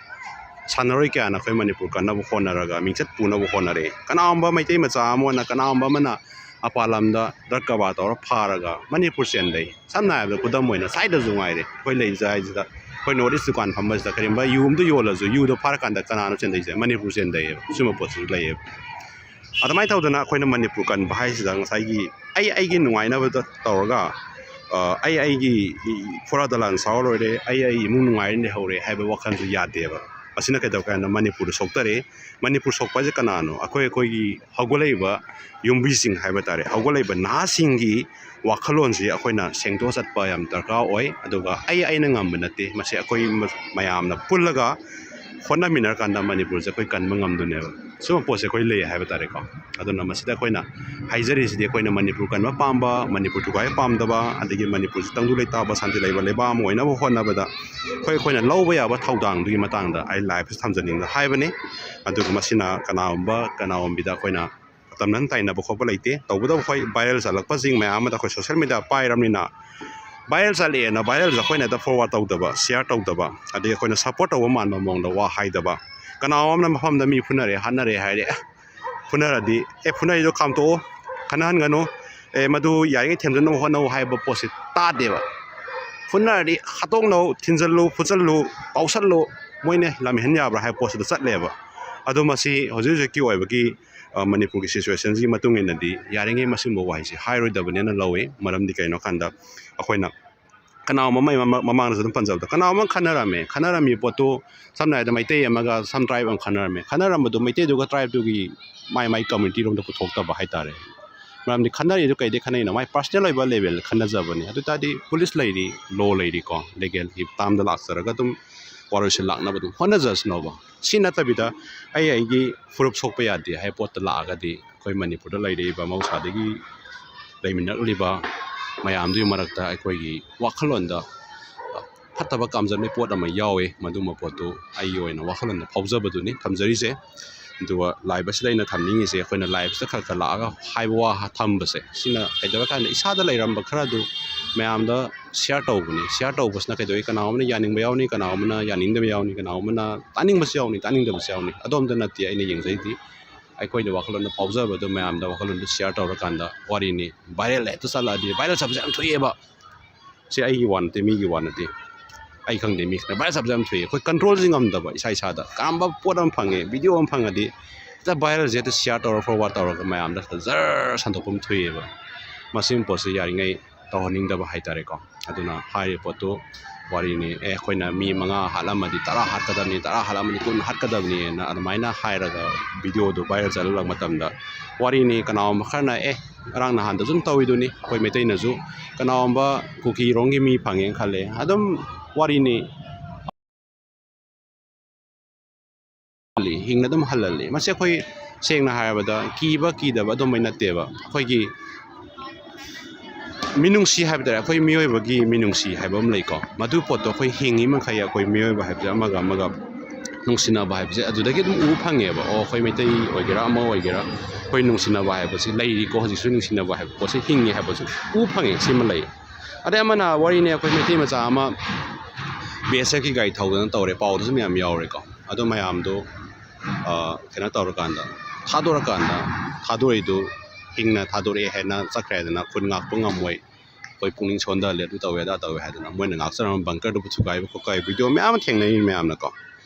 ꯁꯥꯟꯅꯔꯣꯏ ꯀꯌꯥꯅ ꯑꯩꯈꯣꯏ ꯃꯅꯤꯄꯨꯔ ꯀꯟꯅꯕ ꯍꯣꯠꯅꯔꯒ, ꯃꯤꯡꯆꯠ ꯄꯨꯅꯕ ꯍꯣꯠꯅꯔꯛꯏ꯫ ꯀꯅꯥꯒꯨꯝꯕ ꯃꯩꯇꯩ ꯃꯆꯥ ꯑꯃꯅ, ꯀꯅꯥꯒꯨꯝꯕ ꯑꯃꯅ ꯃꯄꯥꯟ ꯂꯝꯗ ꯗ꯭ꯔꯒ ꯀꯔꯕꯥꯔ ꯇꯧꯔ ꯐꯥꯔꯒ ꯃꯅꯤꯄꯨꯔ ꯆꯦꯟꯊꯩ꯫ ꯁꯝꯅ ꯍꯥꯏꯔꯕꯗ, ꯈꯨꯗꯝ ꯑꯣꯏꯅ ꯁ꯭ꯋꯥꯏꯗꯁꯨ ꯉꯥꯏꯔꯦ, ꯑꯩꯈꯣꯏ ꯂꯩꯖ ꯍꯥꯏꯁꯤꯗ, ꯑꯩꯈꯣꯏ ꯅꯣꯔꯠ ꯏꯁ ꯗꯨꯀꯥꯟ ꯐꯝꯕꯁꯤꯗ ꯀꯔꯤꯒꯨꯝꯕ ꯌꯨ ꯑꯃꯗ ꯌꯣꯜꯂꯁꯨ, ꯌꯨꯗꯣ ꯐꯥꯔꯀꯥꯟꯗ ꯀꯅꯥꯅꯣ ꯆꯦꯟꯊꯩꯁꯦ? ꯃꯅꯤꯄꯨꯔ ꯆꯦꯟꯊꯩꯌꯦꯕ꯫ ꯁꯤꯒꯨꯝꯕ ꯄꯣꯠꯁꯤꯁꯨ ꯂꯩꯌꯦꯕ꯫ ꯑꯗꯨꯃꯥꯏꯅ ꯇꯧꯗꯅ ꯑꯩꯈꯣꯏꯅ ꯃꯅꯤꯄꯨꯔ ꯀꯟꯕ ꯍꯥꯏꯁꯤꯗ ꯉꯁꯥꯏꯒꯤ ꯑꯩ ꯑꯩꯒꯤ ꯅꯨꯡꯉꯥꯏꯅꯕꯗ ꯇꯧꯔꯒ, ꯑ, ꯑꯩ ꯑꯩꯒꯤ ꯐꯣꯔꯥ ꯗꯂꯥꯟ ꯁꯥꯎꯔ ꯂꯣꯏꯔꯦ, ꯑꯩ ꯑꯩ ꯏꯃꯨꯡ ꯅꯨꯡꯉꯥꯏꯅ ꯂꯩꯍꯧꯔꯦ ꯍꯥꯏꯕ ꯋꯥꯈꯜꯁꯨ ꯌꯥꯗꯦꯕ꯫ ꯃꯁꯤꯅ ꯀꯩꯗꯧꯒꯦ ꯍꯥꯏꯅ ꯃꯅꯤꯄꯨꯔꯗ ꯁꯣꯛꯇꯔꯦ꯫ ꯃꯅꯤꯄꯨꯔ ꯁꯣꯛꯄ ꯍꯥꯏꯁꯦ ꯀꯅꯥꯅꯣ? ꯑꯩꯈꯣꯏ ꯑꯩꯈꯣꯏꯒꯤ ꯍꯧꯒꯠꯂꯛꯏꯕ ꯌꯨꯝꯕꯤꯁꯤꯡ ꯍꯥꯏꯕ ꯇꯥꯔꯦ, ꯍꯧꯒꯠꯂꯛꯏꯕ ꯅꯍꯥꯁꯤꯡꯒꯤ ꯋꯥꯈꯜꯂꯣꯟꯁꯤ ꯑꯩꯈꯣꯏꯅ ꯁꯦꯡꯗꯣꯛꯑ ꯆꯠꯄ ꯌꯥꯝ ꯗꯔꯀꯥꯔ ꯑꯣꯏ꯫ ꯑꯗꯨꯒ ꯑꯩ ꯑꯩꯅ ꯉꯝꯕ ꯅꯠꯇꯦ, ꯃꯁꯤ ꯑꯩꯈꯣꯏ ꯃꯌꯥꯝꯅ ꯄꯨꯜꯂꯒ ꯍꯣꯠꯅꯃꯤꯟꯅꯔꯀꯥꯟꯗ ꯃꯅꯤꯄꯨꯔꯁꯦ ꯑꯩꯈꯣꯏ ꯀꯟꯕ ꯉꯝꯗꯣꯏꯅꯦꯕ꯫ ꯁꯤꯒꯨꯝꯕ ꯄꯣꯠꯁꯦ ꯑꯩꯈꯣꯏ ꯂꯩ ꯍꯥꯏꯕ ꯇꯥꯔꯦꯀꯣ꯫ ꯑꯗꯨꯅ ꯃꯁꯤꯗ ꯑꯩꯈꯣꯏꯅ ꯍꯥꯏꯖꯔꯤꯁꯤꯗꯤ, ꯑꯩꯈꯣꯏꯅ ꯃꯅꯤꯄꯨꯔ ꯀꯟꯕ ꯄꯥꯝꯕ, ꯃꯅꯤꯄꯨꯔ ꯊꯨꯒꯥꯏꯕ ꯄꯥꯝꯗꯕ, ꯑꯗꯒꯤ ꯃꯅꯤꯄꯨꯔꯁꯤ ꯇꯪꯗꯨ ꯂꯩꯇꯥꯕ, ꯁꯥꯟꯇꯤ ꯂꯩꯕ ꯂꯩꯕꯥꯛ ꯑꯃ ꯑꯣꯏꯅꯕ ꯍꯣꯠꯅꯕꯗ ꯑꯩꯈꯣꯏ, ꯑꯩꯈꯣꯏꯅ ꯂꯧꯕ ꯌꯥꯕ ꯊꯧꯗꯥꯡꯗꯨꯒꯤ ꯃꯇꯥꯡꯗ ꯑꯩ ꯂꯥꯏꯞꯁꯤ ꯊꯝꯖꯅꯤꯡꯗꯅ ꯍꯥꯏꯕꯅꯤ꯫ ꯑꯗꯨꯒ ꯃꯁꯤꯅ ꯀꯅꯥꯒꯨꯝꯕ ꯀꯅꯥꯒꯨꯝꯕꯤꯗ ꯑꯩꯈꯣꯏꯅ ꯃꯇꯝ ꯅꯟ ꯇꯥꯏꯅꯕ ꯈꯣꯠꯄ ꯂꯩꯇꯦ꯫ ꯇꯧꯕꯇꯕꯨ ꯑꯩꯈꯣꯏ ꯚꯥꯏꯔꯦꯜ ꯆꯠꯂꯛꯄꯁꯤꯡ ꯃꯌꯥꯝ ꯑꯃꯗ ꯑꯩꯈꯣꯏ ꯁꯣꯁꯦꯜ ꯃꯦꯗꯤꯌꯥ ꯄꯥꯏꯔꯕꯅꯤꯅ, ꯚꯥꯏꯔꯦꯜ ꯆꯠꯂꯛꯑꯦꯅ ꯚꯥꯏꯔꯦꯜꯁꯦ ꯑꯩꯈꯣꯏꯅ ꯍꯦꯛꯇ ꯐꯣꯔꯋꯥꯔꯗ ꯇꯧꯗꯕ, ꯁꯤꯌꯥꯔ ꯇꯧꯗꯕ, ꯑꯗꯒꯤ ꯑꯩꯈꯣꯏꯅ ꯁꯞꯄꯣꯔꯠ ꯇꯧꯕ ꯃꯥꯟꯕ ꯃꯑꯣꯡꯗ ꯋꯥ ꯍꯥꯏꯗꯕ꯫ ꯀꯅꯥꯒꯨꯝꯕ ꯑꯃꯅ ꯃꯐꯝꯗ ꯃꯤ ꯐꯨꯅꯔꯦ, ꯍꯥꯠꯅꯔꯦ ꯍꯥꯏꯔꯦ, ꯑꯦ, ꯐꯨꯅꯔꯗꯤ, "ꯑꯦ, ꯐꯨꯅꯔꯤꯗꯣ ꯈꯥꯝꯇꯣꯛꯑꯣ, ꯈꯠꯅꯍꯟꯒꯅꯨ, ꯑꯦ, ꯃꯗꯨ ꯌꯥꯔꯤꯉꯩ ꯊꯦꯝꯖꯤꯟꯅꯕ ꯍꯣꯠꯅꯧ" ꯍꯥꯏꯕ ꯄꯣꯠꯁꯦ ꯇꯥꯗꯦꯕ꯫ ꯐꯨꯅꯔꯗꯤ ꯍꯥꯠꯇꯣꯛꯅꯧ, ꯊꯤꯟꯖꯜꯂꯨ, ꯐꯨꯠꯆꯜꯂꯨ, ꯀꯥꯎꯁꯜꯂꯨ, ꯃꯣꯏꯅ ꯂꯝꯍꯦꯟ ꯌꯥꯕ꯭ꯔꯥ ꯍꯥꯏꯕ ꯄꯣꯠꯁꯤꯗ ꯆꯠꯂꯦꯕ꯫ ꯑꯗꯣ ꯃꯁꯤ ꯍꯧꯖꯤꯛ ꯍꯧꯖꯤꯛꯀꯤ ꯑꯣꯏꯕꯒꯤ, ꯑ, ꯃꯅꯤꯄꯨꯔꯒꯤ ꯁꯤꯆꯨꯋꯦꯁꯟꯁꯤꯒꯤ ꯃꯇꯨꯡ ꯏꯟꯅꯗꯤ ꯌꯥꯔꯤꯉꯩ ꯃꯁꯤꯒꯨꯝꯕ ꯋꯥꯍꯩꯁꯤ ꯍꯥꯏꯔꯣꯏꯗꯕꯅꯦꯅ ꯂꯧꯏ꯫ ꯃꯔꯝꯗꯤ ꯀꯩꯅꯣ ꯍꯥꯏꯀꯥꯟꯗ, ꯑꯩꯈꯣꯏꯅ ꯀꯅꯥꯒꯨꯝꯕ ꯑꯃ, ꯑꯩ ꯃꯃꯥ-, ꯃꯃꯥꯡꯗꯁꯨ ꯑꯗꯨꯝ ꯄꯟꯖꯕꯗ, ꯀꯅꯥꯒꯨꯝꯕ ꯑꯃ ꯈꯟꯅꯔꯝꯃꯦ, ꯈꯟꯅꯔꯝꯃꯤ ꯄꯣꯠꯇꯨ, ꯁꯝꯅ ꯍꯥꯏꯔꯕꯗ ꯃꯩꯇꯩ ꯑꯃꯒ some tribe ꯑꯃ ꯈꯟꯅꯔꯝꯃꯦ, ꯈꯟꯅꯔꯝꯕꯗꯨ ꯃꯩꯇꯩꯗꯨꯒ ꯇ꯭ꯔꯥꯏꯕꯇꯨꯒꯤ ꯃꯥꯏ ꯃꯥꯏ ꯀꯝꯃ꯭ꯌꯨꯅꯤꯇꯤꯔꯣꯝꯗ ꯄꯨꯊꯣꯛꯇꯕ ꯍꯥꯏꯇꯥꯔꯦ꯫ ꯃꯔꯝꯗꯤ ꯈꯟꯅꯔꯤꯗꯨ ꯀꯩꯗꯩ ꯈꯟꯅꯩꯅꯣ? ꯃꯥꯏ ꯄꯥꯔꯁꯅꯦꯜ ꯑꯣꯏꯕ ꯂꯦꯕꯦꯜꯗ ꯈꯟꯅꯖꯕꯅꯤ꯫ ꯑꯗꯨ ꯇꯥꯔꯗꯤ ꯄꯨꯂꯤꯁ ꯂꯩꯔꯤ, ꯂꯣ ꯂꯩꯔꯤꯀꯣ, ꯂꯤꯒꯦꯜꯒꯤ ꯇꯥꯝꯗ ꯂꯥꯛꯆꯔꯒ ꯑꯗꯨꯝ ꯋꯥꯔꯣꯏꯁꯤꯟ ꯂꯥꯛꯅꯕ ꯑꯗꯨꯝ ꯍꯣꯠꯅꯖꯁꯅꯣꯕ꯫ ꯁꯤ ꯅꯠꯇꯕꯤꯗ ꯑꯩ ꯑꯩꯒꯤ ꯐꯨꯔꯨꯞ ꯁꯣꯛꯄ ꯌꯥꯗꯦ ꯍꯥꯏꯕ ꯄꯣꯠꯇ ꯂꯥꯛꯑꯒꯗꯤ ꯑꯩꯈꯣꯏ ꯃꯅꯤꯄꯨꯔꯗ ꯂꯩꯔꯛꯏꯕ ꯃꯍꯧꯁꯥꯗꯒꯤ ꯂꯩꯃꯤꯟꯅꯔꯛꯂꯤꯕ ꯃꯌꯥꯝꯗꯨꯒꯤ ꯃꯔꯛꯇ ꯑꯩꯈꯣꯏꯒꯤ ꯋꯥꯈꯜꯂꯣꯟꯗ ꯐꯠꯇꯕ ꯀꯥꯝꯖꯟꯕꯒꯤ ꯄꯣꯠ ꯑꯃ ꯌꯥꯎꯋꯦ꯫ ꯃꯗꯨꯝꯕ ꯄꯣꯠꯇꯨ ꯑꯩꯒꯤ ꯑꯣꯏꯅ ꯋꯥꯈꯜꯂꯣꯟꯗ ꯐꯥꯎꯖꯕꯗꯨꯅꯤ ꯊꯝꯖꯔꯤꯁꯦ꯫ ꯑꯗꯨꯒ ꯂꯥꯏꯞ ꯑꯁꯤꯗ ꯑꯩꯅ ꯊꯝꯅꯤꯡꯉꯤꯁꯦ, ꯑꯩꯈꯣꯏꯅ ꯂꯥꯏꯞꯁꯤꯗ ꯈꯔ ꯈꯔ ꯂꯥꯛꯑꯒ ꯍꯥꯏꯕ ꯋꯥ ꯊꯝꯕꯁꯦ, ꯁꯤꯅ ꯀꯩꯗꯧꯔꯀꯥꯟꯗ ꯏꯁꯥꯗ ꯂꯩꯔꯝꯕ ꯈꯔ ꯑꯗꯨ ꯃꯌꯥꯝꯗ ꯁꯤꯌꯥꯔ ꯇꯧꯕꯅꯤ꯫ ꯁꯤꯌꯥꯔ ꯇꯧꯕꯁꯤꯅ ꯀꯩꯗꯧꯏ? ꯀꯅꯥꯒꯨꯝꯕꯅ ꯌꯥꯅꯤꯡꯕ ꯌꯥꯎꯅꯤ, ꯀꯅꯥꯒꯨꯝꯕꯅ ꯌꯥꯅꯤꯡꯗꯕ ꯌꯥꯎꯅꯤ, ꯀꯅꯥꯒꯨꯝꯕꯅ ꯇꯥꯅꯤꯡꯕꯁꯨ ꯌꯥꯎꯅꯤ, ꯇꯥꯅꯤꯡꯗꯕꯁꯨ ꯌꯥꯎꯅꯤ꯫ ꯑꯗꯣꯝꯇ ꯅꯠꯇꯦ ꯑꯩꯅ ꯌꯦꯡꯖꯩꯗꯤ, ꯑꯩꯈꯣꯏꯅ ꯋꯥꯈꯜꯂꯣꯟꯗ ꯐꯥꯎꯖꯕꯗꯨ ꯃꯌꯥꯝꯗ ꯋꯥꯈꯜꯂꯣꯟꯗꯨ ꯁꯤꯌꯥꯔ ꯇꯧꯔꯀꯥꯟꯗ ꯋꯥꯔꯤꯅꯤ꯫ ꯚꯥꯏꯔꯦꯜ ꯍꯦꯛꯇ ꯆꯠꯂꯛꯑꯗꯤ, ꯚꯥꯏꯔꯦꯜ ꯆꯠꯄꯁꯦ ꯌꯥꯝ ꯊꯣꯛꯑꯦꯕ꯫ ꯁꯤ ꯑꯩꯒꯤ ꯋꯥ ꯅꯠꯇꯦ, ꯃꯤꯒꯤ ꯋꯥ ꯅꯠꯇꯦ, ꯑꯩ ꯈꯪꯗꯦ, ꯃꯤ ꯈꯪꯗꯦ꯫ ꯚꯥꯏꯔꯦꯜ ꯆꯠꯄꯁꯦ ꯌꯥꯝ ꯊꯣꯛꯑꯦ꯫ ꯑꯩꯈꯣꯏ ꯀꯟꯇ꯭ꯔꯣꯜꯁꯤ ꯉꯝꯗꯕ ꯏꯁꯥ ꯏꯁꯥꯗ꯫ ꯀꯔꯝꯕ ꯄꯣꯠ ꯑꯃ ꯐꯪꯉꯦ, ꯚꯤꯗꯤꯑꯣ ꯑꯃ ꯐꯪꯉꯗꯤ ꯍꯦꯛꯇ ꯚꯥꯏꯔꯦꯜꯁꯦ ꯍꯦꯛꯇ ꯁꯤꯌꯥꯔ ꯇꯧꯔ, ꯐꯣꯔꯋꯥꯔꯗ ꯇꯧꯔꯒ ꯃꯌꯥꯝꯗ ꯍꯦꯛꯇ ꯖꯔ ꯁꯟꯗꯣꯛꯄ ꯑꯃ ꯊꯣꯛꯑꯦꯕ꯫ ꯃꯁꯤꯒꯨꯝꯕ ꯄꯣꯠꯁꯦ ꯌꯥꯔꯤꯉꯩ ꯇꯧꯍꯟꯅꯤꯡꯗꯕ ꯍꯥꯏꯇꯥꯔꯦꯀꯣ꯫ ꯑꯗꯨꯅ ꯍꯥꯏꯔꯤꯕ ꯄꯣꯠꯇꯨ ꯋꯥꯔꯤꯅꯤ꯫ ꯑꯦ, ꯑꯩꯈꯣꯏꯅ ꯃꯤ ꯃꯉꯥ ꯍꯥꯠꯂꯝꯃꯗꯤ ꯇꯔꯥ ꯍꯥꯠꯀꯗꯕꯅꯤ, ꯇꯔꯥ ꯍꯥꯠꯂꯝꯃꯗꯤ ꯀꯨꯟ ꯍꯥꯠꯀꯗꯕꯅꯤꯅ ꯑꯗꯨꯃꯥꯏꯅ ꯍꯥꯏꯔꯒ ꯚꯤꯗꯤꯑꯣꯗꯨ ꯚꯥꯏꯔꯦꯜ ꯆꯠꯍꯜꯂꯛꯄ ꯃꯇꯝꯗ, ꯋꯥꯔꯤꯅꯤ, ꯀꯅꯥꯒꯨꯝꯕ ꯈꯔꯅ, "ꯑꯦ, ꯉꯔꯥꯡ ꯅꯍꯥꯟꯗꯁꯨ ꯑꯗꯨꯝ ꯇꯧꯏꯗꯨꯅꯤ ꯑꯩꯈꯣꯏ ꯃꯩꯇꯩꯅꯁꯨ", ꯀꯅꯥꯒꯨꯝꯕ ꯀꯨꯀꯤꯔꯣꯝꯒꯤ ꯃꯤ ꯐꯪꯉꯦꯅ ꯈꯜꯂꯦ, ꯑꯗꯨꯝ ꯋꯥꯔꯤꯅꯤ꯫ ꯍꯤꯡꯅ ꯑꯗꯨꯝ ꯍꯜꯍꯜꯂꯤ꯫ ꯃꯁꯤ ꯑꯩꯈꯣꯏ ꯁꯦꯡꯅ ꯍꯥꯏꯔꯕꯗ ꯀꯤꯕ ꯀꯤꯗꯕ ꯑꯗꯨꯝꯕꯩ ꯅꯠꯇꯦꯕ꯫ ꯑꯩꯈꯣꯏꯒꯤ ꯃꯤꯅꯨꯡꯁꯤ ꯍꯥꯏꯕ ꯇꯥꯔꯦ, ꯑꯩꯈꯣꯏ ꯃꯤꯑꯣꯏꯕꯒꯤ ꯃꯤꯅꯨꯡꯁꯤ ꯍꯥꯏꯕ ꯑꯃ ꯂꯩꯀꯣ꯫ ꯃꯗꯨ ꯄꯣꯠꯇꯣ ꯑꯩꯈꯣꯏ ꯍꯤꯡꯉꯤ ꯃꯈꯩ ꯑꯩꯈꯣꯏ ꯃꯤꯑꯣꯏꯕ ꯍꯥꯏꯕꯁꯦ ꯑꯃꯒ ꯑꯃꯒ ꯅꯨꯡꯁꯤꯅꯕ ꯍꯥꯏꯕꯁꯦ ꯑꯗꯨꯗꯒꯤ ꯑꯗꯨꯝ ꯎꯕ ꯐꯪꯉꯦꯕ꯫ ꯑꯣ, ꯑꯩꯈꯣꯏ ꯃꯩꯇꯩ ꯑꯣꯏꯒꯦꯔꯥ ꯑꯃ ꯑꯣꯏꯒꯦꯔꯥ, ꯑꯩꯈꯣꯏ ꯅꯨꯡꯁꯤꯅꯕ ꯍꯥꯏꯕꯁꯤ ꯂꯩꯔꯤꯀꯣ, ꯍꯧꯖꯤꯛꯁꯨ ꯅꯨꯡꯁꯤꯅꯕ ꯍꯥꯏꯕ ꯄꯣꯠꯁꯦ ꯍꯤꯡꯉꯤ ꯍꯥꯏꯕꯁꯨ ꯎꯕ ꯐꯪꯉꯦ꯫ ꯁꯤꯃ ꯂꯩ꯫ ꯑꯗꯩ ꯑꯃꯅ ꯋꯥꯔꯤꯅꯦ, ꯑꯩꯈꯣꯏ ꯃꯩꯇꯩ ꯃꯆꯥ ꯑꯃ ꯕꯤ ꯑꯦꯁ ꯑꯦꯐꯀꯤ ꯒꯥꯔꯤ ꯊꯧꯗꯅ ꯇꯧꯔꯦ, ꯄꯥꯎꯗꯁꯨ ꯃꯌꯥꯝ ꯌꯥꯎꯔꯦꯀꯣ꯫ ꯑꯗꯨ ꯃꯌꯥꯝꯗꯣ, ꯑ, ꯀꯩꯅꯣ ꯇꯧꯔꯀꯥꯟꯗ, ꯊꯥꯗꯣꯔꯀꯥꯟꯗ, ꯊꯥꯗꯣꯔꯛꯏꯗꯨ ꯍꯤꯡꯅ ꯊꯥꯗꯣꯔꯛꯑꯦ ꯍꯥꯏꯅ ꯆꯠꯈ꯭ꯔꯦ ꯍꯥꯏꯗꯅ, ꯈꯨꯟ ꯉꯥꯛꯄ ꯉꯝꯃꯣꯏ, ꯑꯩꯈꯣꯏ ꯄꯨꯛꯅꯤꯡ ꯁꯣꯟꯊꯍꯜꯂꯦ, ꯑꯗꯨ ꯇꯧꯋꯦ, ꯑꯗꯥ ꯇꯧꯋꯦ ꯍꯥꯏꯗꯅ, ꯃꯣꯏꯅ ꯉꯥꯛꯆꯔꯝꯕ ꯕꯪꯀꯔꯗꯨꯕꯨ ꯊꯨꯒꯥꯏꯕ ꯈꯣꯠꯀꯥꯏꯕ ꯚꯤꯗꯤꯑꯣ ꯃꯌꯥꯝ ꯑꯃ ꯊꯦꯡꯅꯩ ꯃꯌꯥꯝꯅꯀꯣ꯫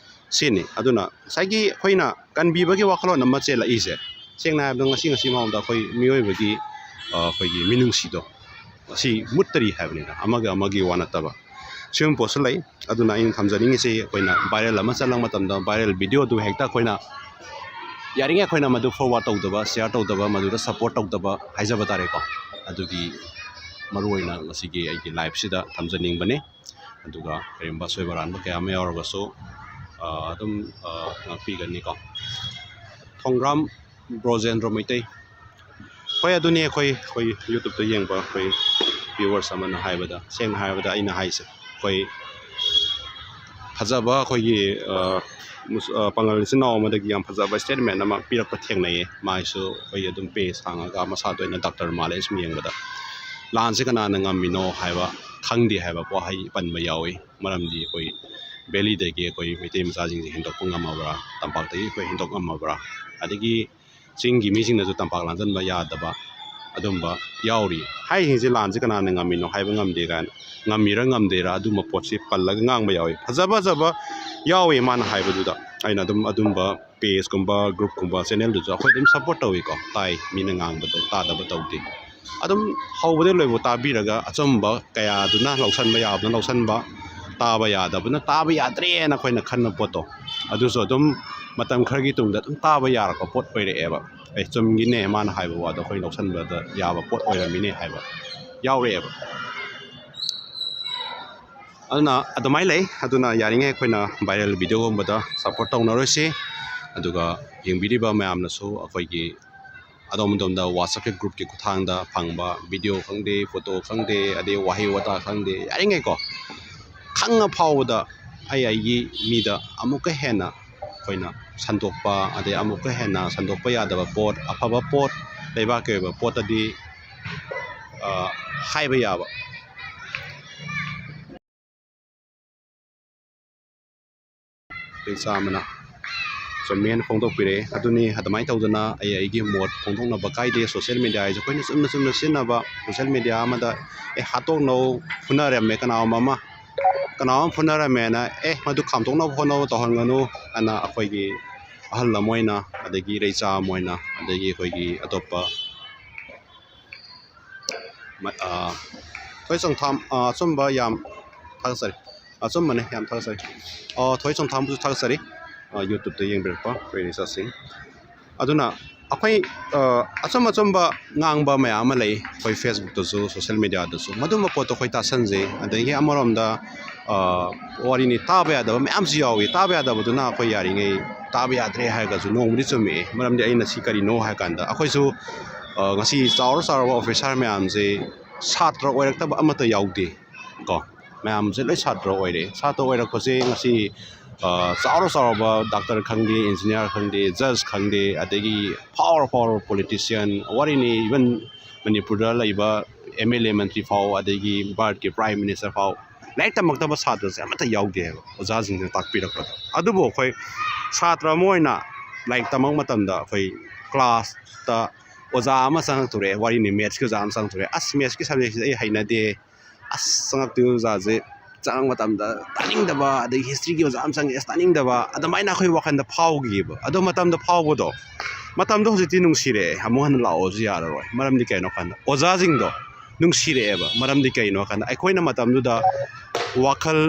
ꯁꯤꯅꯤ꯫ ꯑꯗꯨꯅ ꯉꯁꯥꯏꯒꯤ ꯑꯩꯈꯣꯏꯅ ꯀꯟꯕꯤꯕꯒꯤ ꯋꯥꯈꯜꯂꯣꯟ ꯑꯃ ꯆꯦꯜꯂꯛꯏꯁꯦ, ꯁꯦꯡꯅ ꯍꯥꯏꯔꯕꯗ ꯉꯁꯤ ꯉꯁꯤ ꯐꯥꯎꯕꯗ ꯑꯩꯈꯣꯏ ꯃꯤꯑꯣꯏꯕꯒꯤ, ꯑ, ꯑꯩꯈꯣꯏꯒꯤ ꯃꯤꯅꯨꯡꯁꯤꯗꯣ ꯑꯁꯤ ꯃꯨꯠꯇꯔꯤ ꯍꯥꯏꯕꯅꯤꯗ, ꯑꯃꯒ ꯑꯃꯒꯤ ꯋꯥ ꯅꯠꯇꯕ꯫ ꯁꯤꯒꯨꯝꯕ ꯄꯣꯠꯁꯨ ꯂꯩ꯫ ꯑꯗꯨꯅ ꯑꯩꯅ ꯊꯝꯖꯅꯤꯡꯉꯤꯁꯤ, ꯑꯩꯈꯣꯏꯅ ꯚꯥꯏꯔꯦꯜ ꯑꯃ ꯆꯠꯂꯛꯄ ꯃꯇꯝꯗ ꯚꯥꯏꯔꯦꯜ ꯚꯤꯗꯤꯑꯣꯗꯨ ꯍꯦꯛꯇ ꯑꯩꯈꯣꯏꯅ ꯌꯥꯔꯤꯉꯩ ꯑꯩꯈꯣꯏꯅ ꯃꯗꯨ forward ꯇꯧꯗꯕ, share ꯇꯧꯗꯕ, ꯃꯗꯨꯗ support ꯇꯧꯗꯕ ꯍꯥꯏꯖꯕ ꯇꯥꯔꯦꯀꯣ꯫ ꯑꯗꯨꯒꯤ ꯃꯔꯨꯑꯣꯏꯅ ꯉꯁꯤꯒꯤ ꯑꯩꯒꯤ liveꯁꯤꯗ ꯊꯝꯖꯅꯤꯡꯕꯅꯤ꯫ ꯑꯗꯨꯒ ꯀꯔꯤꯒꯨꯝꯕ ꯑꯁꯣꯏꯕ ꯑꯔꯥꯟꯕ ꯀꯌꯥ ꯑꯃ ꯌꯥꯎꯔꯒꯁꯨ, ꯑ, ꯑꯗꯨꯝ, ꯑ, ꯉꯥꯛꯄꯤꯒꯅꯤꯀꯣ꯫ ꯊꯣꯡꯒ꯭ꯔꯥꯝ ꯕ꯭ꯔꯣꯖꯦꯟꯗ꯭ꯔꯣ ꯃꯩꯇꯩ꯫ ꯍꯣꯏ, ꯑꯗꯨꯅꯤ ꯑꯩꯈꯣꯏ, ꯑꯩꯈꯣꯏ YouTubeꯇ ꯌꯦꯡꯕ ꯑꯩꯈꯣꯏ viewers ꯑꯃꯅ ꯍꯥꯏꯕꯗ, ꯁꯦꯡꯅ ꯍꯥꯏꯔꯕꯗ ꯑꯩꯅ ꯍꯥꯏꯁꯦ, ꯑꯩꯈꯣꯏ ꯐꯖꯕ ꯑꯩꯈꯣꯏꯒꯤ, ꯑ, ꯃꯨꯁ-, ꯑ, ꯄꯥꯉꯜ ꯏꯆꯤꯟ ꯏꯅꯥꯎ ꯑꯃꯗꯒꯤ ꯌꯥꯝ ꯐꯖꯕ statement ꯑꯃ ꯄꯤꯔꯛꯄ ꯊꯦꯡꯅꯩꯌꯦ꯫ ꯃꯥꯏꯁꯨ ꯑꯩꯈꯣꯏꯒꯤ ꯑꯗꯨꯝ page ꯍꯥꯡꯉꯒ ꯃꯁꯥꯗ ꯑꯣꯏꯅ doctor ꯃꯥꯜꯂꯦ ꯁꯨꯝ ꯌꯦꯡꯕꯗ꯫ ꯂꯥꯟꯁꯦ ꯀꯅꯥꯅ ꯉꯝꯃꯤꯅꯣ ꯍꯥꯏꯕ ꯈꯪꯗꯦ ꯍꯥꯏꯕ ꯋꯥꯍꯩ ꯄꯟꯕ ꯌꯥꯎꯏ꯫ ꯃꯔꯝꯗꯤ ꯑꯩꯈꯣꯏ valleyꯗꯒꯤ ꯑꯩꯈꯣꯏ ꯃꯩꯇꯩ ꯃꯆꯥꯁꯤꯡꯁꯦ ꯍꯦꯟꯗꯣꯛꯄ ꯉꯝꯃꯕ꯭ꯔꯥ, ꯇꯝꯄꯥꯛꯇꯒꯤ ꯑꯩꯈꯣꯏ ꯍꯦꯟꯗꯣꯛ ꯉꯝꯃꯕ꯭ꯔꯥ, ꯑꯗꯒꯤ ꯆꯤꯡꯒꯤ ꯃꯤꯁꯤꯡꯅꯁꯨ ꯇꯝꯄꯥꯛ ꯂꯥꯟꯖꯟꯕ ꯌꯥꯗꯕ ꯑꯗꯨꯝꯕ ꯌꯥꯎꯔꯤ꯫ ꯍꯥꯏꯔꯤꯁꯤꯡꯁꯦ ꯂꯥꯟꯁꯦ ꯀꯅꯥꯅ ꯉꯝꯃꯤꯅꯣ ꯍꯥꯏꯕ ꯉꯝꯗꯦ ꯀꯥꯏꯅ, ꯉꯝꯃꯤꯔꯥ ꯉꯝꯗꯦꯔꯥ ꯑꯗꯨꯝꯕ ꯄꯣꯠꯁꯤ ꯄꯜꯂꯒ ꯉꯥꯡꯕ ꯌꯥꯎꯏ꯫ ꯐꯖ ꯐꯖꯕ ꯌꯥꯎꯏ ꯃꯥꯅ ꯍꯥꯏꯕꯗꯨꯗ꯫ ꯑꯩꯅ ꯑꯗꯨꯝ ꯑꯗꯨꯝꯕ pageꯀꯨꯝꯕ groupꯀꯨꯝꯕ channelꯗꯨꯁꯨ ꯑꯩꯈꯣꯏ ꯑꯗꯨꯝ support ꯇꯧꯏꯀꯣ, ꯇꯥꯏ, ꯃꯤꯅ ꯉꯥꯡꯕꯗꯣ ꯇꯥꯗꯕ ꯇꯧꯗꯦ꯫ ꯑꯗꯨꯝ ꯍꯧꯕꯗꯩ ꯂꯣꯏꯕ ꯇꯥꯕꯤꯔꯒ ꯑꯆꯨꯝꯕ ꯀꯌꯥꯗꯨꯅ ꯂꯧꯁꯟꯕ ꯌꯥꯕꯅ ꯂꯧꯁꯟꯕ, ꯇꯥꯕ ꯌꯥꯗꯕꯅ ꯇꯥꯕ ꯌꯥꯗ꯭ꯔꯦꯅ ꯑꯩꯈꯣꯏꯅ ꯈꯟꯕ ꯄꯣꯠꯇꯣ, ꯑꯗꯨꯁꯨ ꯑꯗꯨꯝ ꯃꯇꯝ ꯈꯔꯒꯤ ꯇꯨꯡꯗ ꯑꯗꯨꯝ ꯇꯥꯕ ꯌꯥꯔꯛꯄ ꯄꯣꯠ ꯑꯣꯏꯔꯛꯑꯦꯕ꯫ ꯑꯦ, ꯆꯨꯝꯒꯤꯅꯦ ꯃꯥꯅ ꯍꯥꯏꯕ ꯋꯥꯗꯣ ꯑꯩꯈꯣꯏ ꯂꯧꯁꯟꯕꯗ ꯌꯥꯕ ꯄꯣꯠ ꯑꯣꯏꯔꯝꯃꯤꯅꯦ ꯍꯥꯏꯕ ꯌꯥꯎꯔꯛꯑꯦꯕ꯫ ꯑꯗꯨꯅ ꯑꯗꯨꯃꯥꯏꯅ ꯂꯩ꯫ ꯑꯗꯨꯅ ꯌꯥꯔꯤꯉꯩ ꯑꯩꯈꯣꯏꯅ viral videoꯒꯨꯝꯕꯗ support ꯇꯧꯅꯔꯣꯏꯁꯤ꯫ ꯑꯗꯨꯒ ꯌꯦꯡꯕꯤꯔꯤꯕ ꯃꯌꯥꯝꯅꯁꯨ ꯑꯩꯈꯣꯏꯒꯤ ꯑꯗꯣꯝ ꯑꯗꯣꯝꯗ WhatsAppꯀꯤ groupꯀꯤ ꯈꯨꯠꯊꯥꯡꯗ ꯐꯪꯕ video ꯈꯪꯗꯦ, photo ꯈꯪꯗꯦ, ꯑꯗꯩ ꯋꯥꯍꯩ ꯋꯥꯇꯥ ꯈꯪꯗꯦ, ꯌꯥꯔꯤꯉꯩꯀꯣ ꯈꯪꯉ ꯐꯥꯎꯕꯗ ꯑꯩ ꯑꯩꯒꯤ ꯃꯤꯗ ꯑꯃꯨꯛꯀ ꯍꯦꯟꯅ ꯑꯩꯈꯣꯏꯅ ꯁꯟꯗꯣꯛꯄ, ꯑꯗꯩ ꯑꯃꯨꯛꯀ ꯍꯦꯟꯅ ꯁꯟꯗꯣꯛꯄ ꯌꯥꯗꯕ ꯄꯣꯠ, ꯑꯐꯕ ꯄꯣꯠ, ꯂꯩꯕꯥꯛꯀꯤ ꯑꯣꯏꯕ ꯄꯣꯠꯇꯗꯤ, ꯑ, ꯍꯥꯏꯕ ꯌꯥꯕ꯫ ꯏꯆꯥ ꯑꯃꯅ ꯆꯨꯝꯃꯦꯅ ꯐꯣꯡꯗꯣꯛꯄꯤꯔꯛꯑꯦ꯫ ꯑꯗꯨꯅꯤ, ꯑꯗꯨꯃꯥꯏꯅ ꯇꯧꯗꯅ ꯑꯩ ꯑꯩꯒꯤ ꯃꯣꯠ ꯐꯣꯡꯗꯣꯛꯅꯕ ꯀꯥꯏꯗꯦ꯫ Social media ꯍꯥꯏꯁꯦ ꯑꯩꯈꯣꯏꯅ ꯆꯨꯝꯅ ꯆꯨꯝꯅ ꯁꯤꯖꯤꯟꯅꯕ, social media ꯑꯃꯗ, "ꯑꯦ, ꯍꯥꯠꯇꯣꯛꯅꯧ, ꯐꯨꯅꯔꯝꯃꯦ ꯀꯅꯥꯒꯨꯝꯕ ꯑꯃ, ꯀꯅꯥꯒꯨꯝꯕ ꯑꯃ ꯐꯨꯅꯔꯝꯃꯦꯅ, ꯑꯦ, ꯃꯗꯨ ꯈꯥꯝꯗꯣꯛꯅꯕ ꯍꯣꯠꯅꯧ, ꯇꯧꯍꯟꯒꯅꯨ" ꯑꯅ ꯑꯩꯈꯣꯏꯒꯤ ꯑꯍꯜ ꯑꯃ ꯑꯣꯏꯅ, ꯑꯗꯒꯤ ꯏꯔꯩꯆꯥ ꯑꯃ ꯑꯣꯏꯅ, ꯑꯗꯒꯤ ꯑꯩꯈꯣꯏꯒꯤ ꯑꯇꯣꯞꯄ ꯃ-, ꯑ, ꯊꯣꯏ ꯆꯣꯡꯊꯥꯝ, ꯑ, ꯑꯆꯨꯝꯕ ꯌꯥꯝ ꯊꯥꯒꯠꯆꯔꯤ꯫ ꯑꯆꯨꯝꯕꯅꯦ, ꯌꯥꯝ ꯊꯥꯒꯠꯆꯔꯤ꯫ ꯑ, ꯊꯣꯏ ꯆꯣꯡꯊꯥꯝꯕꯨꯁꯨ ꯊꯥꯒꯠꯆꯔꯤ꯫ ꯑ, YouTubeꯇ ꯌꯦꯡꯕꯤꯔꯛꯄ ꯑꯩꯈꯣꯏ ꯏꯆꯥꯁꯤꯡ꯫ ꯑꯗꯨꯅ ꯑꯩꯈꯣꯏ ꯑꯆꯨꯝ ꯑꯆꯨꯝꯕ ꯉꯥꯡꯕ ꯃꯌꯥꯝ ꯑꯃ ꯂꯩ ꯑꯩꯈꯣꯏ Facebookꯇꯁꯨ, social mediaꯗꯁꯨ꯫ ꯃꯗꯨꯝꯕ ꯄꯣꯠꯇꯣ ꯑꯩꯈꯣꯏ ꯇꯥꯁꯟꯁꯦ꯫ ꯑꯗꯒꯤ ꯑꯃꯔꯣꯝꯗ ꯋꯥꯔꯤꯅꯤ, ꯇꯥꯕ ꯌꯥꯗꯕ ꯃꯌꯥꯝꯁꯨ ꯌꯥꯎꯏ꯫ ꯇꯥꯕ ꯌꯥꯗꯕꯗꯨꯅ ꯑꯩꯈꯣꯏ ꯌꯥꯔꯤꯉꯩ ꯇꯥꯕ ꯌꯥꯗ꯭ꯔꯦ ꯍꯥꯏꯔꯒꯁꯨ ꯅꯣꯡꯃꯗꯤ ꯆꯨꯝꯃꯛꯑꯦ꯫ ꯃꯔꯝꯗꯤ ꯑꯩꯅ ꯁꯤ ꯀꯔꯤꯅꯣ ꯍꯥꯏ ꯀꯥꯟꯗ, ꯑꯩꯈꯣꯏꯁꯨ ꯉꯁꯤ ꯆꯥꯎꯔ ꯆꯥꯎꯔꯕ officer ꯃꯌꯥꯝꯁꯦ ꯁꯥꯇ꯭ꯔ ꯑꯣꯏꯔꯛꯇꯕ ꯑꯃꯠꯇ ꯌꯥꯎꯗꯦ ꯀꯣ꯫ ꯃꯌꯥꯝꯁꯦ ꯂꯣꯏ ꯁꯥꯇ꯭ꯔ ꯑꯣꯏꯔꯦ꯫ ꯁꯥꯇ꯭ꯔ ꯑꯣꯏꯔꯛꯄꯁꯦ ꯉꯁꯤ ꯆꯥꯎꯔ ꯆꯥꯎꯔꯕ doctor ꯈꯪꯗꯦ, engineer ꯈꯪꯗꯦ, judge ꯈꯪꯗꯦ, ꯑꯗꯒꯤ ꯐꯥꯎꯔ ꯐꯥꯎꯔꯕ politician, ꯋꯥꯔꯤꯅꯤ, even ꯃꯅꯤꯄꯨꯔꯗ ꯂꯩꯕ MLA ꯃꯟꯇ꯭ꯔꯤ ꯐꯥꯎ, ꯑꯗꯒꯤ ꯚꯥꯔꯠꯀꯤ prime minister ꯐꯥꯎ ꯂꯥꯏꯔꯤꯛ ꯇꯝꯃꯛꯇꯕ ꯁꯥꯇ꯭ꯔꯁꯦ ꯑꯃꯠꯇ ꯌꯥꯎꯗꯦ ꯍꯥꯏꯕ ꯑꯣꯖꯥꯁꯤꯡꯁꯤꯅ ꯇꯥꯛꯄꯤꯔꯛꯄꯗ꯫ ꯑꯗꯨꯕꯨ ꯑꯩꯈꯣꯏ ꯁꯥꯇ꯭ꯔ ꯑꯃ ꯑꯣꯏꯅ ꯂꯥꯏꯔꯤꯛ ꯇꯝꯃꯛꯄ ꯃꯇꯝꯗ ꯑꯩꯈꯣꯏ classꯇ ꯑꯣꯖꯥ ꯑꯃ ꯆꯪꯉꯛꯇꯣꯔꯦ, ꯋꯥꯔꯤꯅꯤ, mathsꯀꯤ ꯑꯣꯖꯥ ꯑꯃ ꯆꯪꯉꯛꯇꯣꯔꯦ꯫ "ꯑꯁ, mathsꯀꯤ subjectꯁꯤꯗꯤ ꯑꯩ ꯍꯩꯅꯗꯦ, ꯑꯁ, ꯆꯪꯉꯛꯇꯣꯏꯕ ꯑꯣꯖꯥꯁꯦ, ꯆꯪꯉꯛꯄ ꯃꯇꯝꯗ ꯇꯥꯅꯤꯡꯗꯕ, ꯑꯗꯒꯤ historyꯒꯤ ꯑꯣꯖꯥ ꯑꯃ ꯆꯪꯉꯛꯑꯦ, ꯑꯁ, ꯇꯥꯅꯤꯡꯗꯕ", ꯑꯗꯨꯃꯥꯏꯅ ꯑꯩꯈꯣꯏ ꯋꯥꯈꯜꯗ ꯐꯥꯎꯈꯤꯕ꯫ ꯑꯗꯣ ꯃꯇꯝꯗ ꯐꯥꯎꯕꯗꯣ, ꯃꯇꯝꯗꯣ ꯍꯧꯖꯤꯛꯇꯤ ꯅꯨꯡꯁꯤꯔꯛꯑꯦ, ꯑꯃꯨꯛ ꯍꯟꯅ ꯂꯥꯛꯑꯣꯁꯨ ꯌꯥꯔꯔꯣꯏ꯫ ꯃꯔꯝꯗꯤ ꯀꯩꯅꯣ ꯍꯥꯏ ꯀꯥꯟꯗ ꯑꯣꯖꯥꯁꯤꯡꯗꯣ ꯅꯨꯡꯁꯤꯔꯛꯑꯦꯕ꯫ ꯃꯔꯝꯗꯤ ꯀꯩꯅꯣ ꯍꯥꯏ ꯀꯥꯟꯗ ꯑꯩꯈꯣꯏꯅ ꯃꯇꯝꯗꯨꯗ ꯋꯥꯈꯜ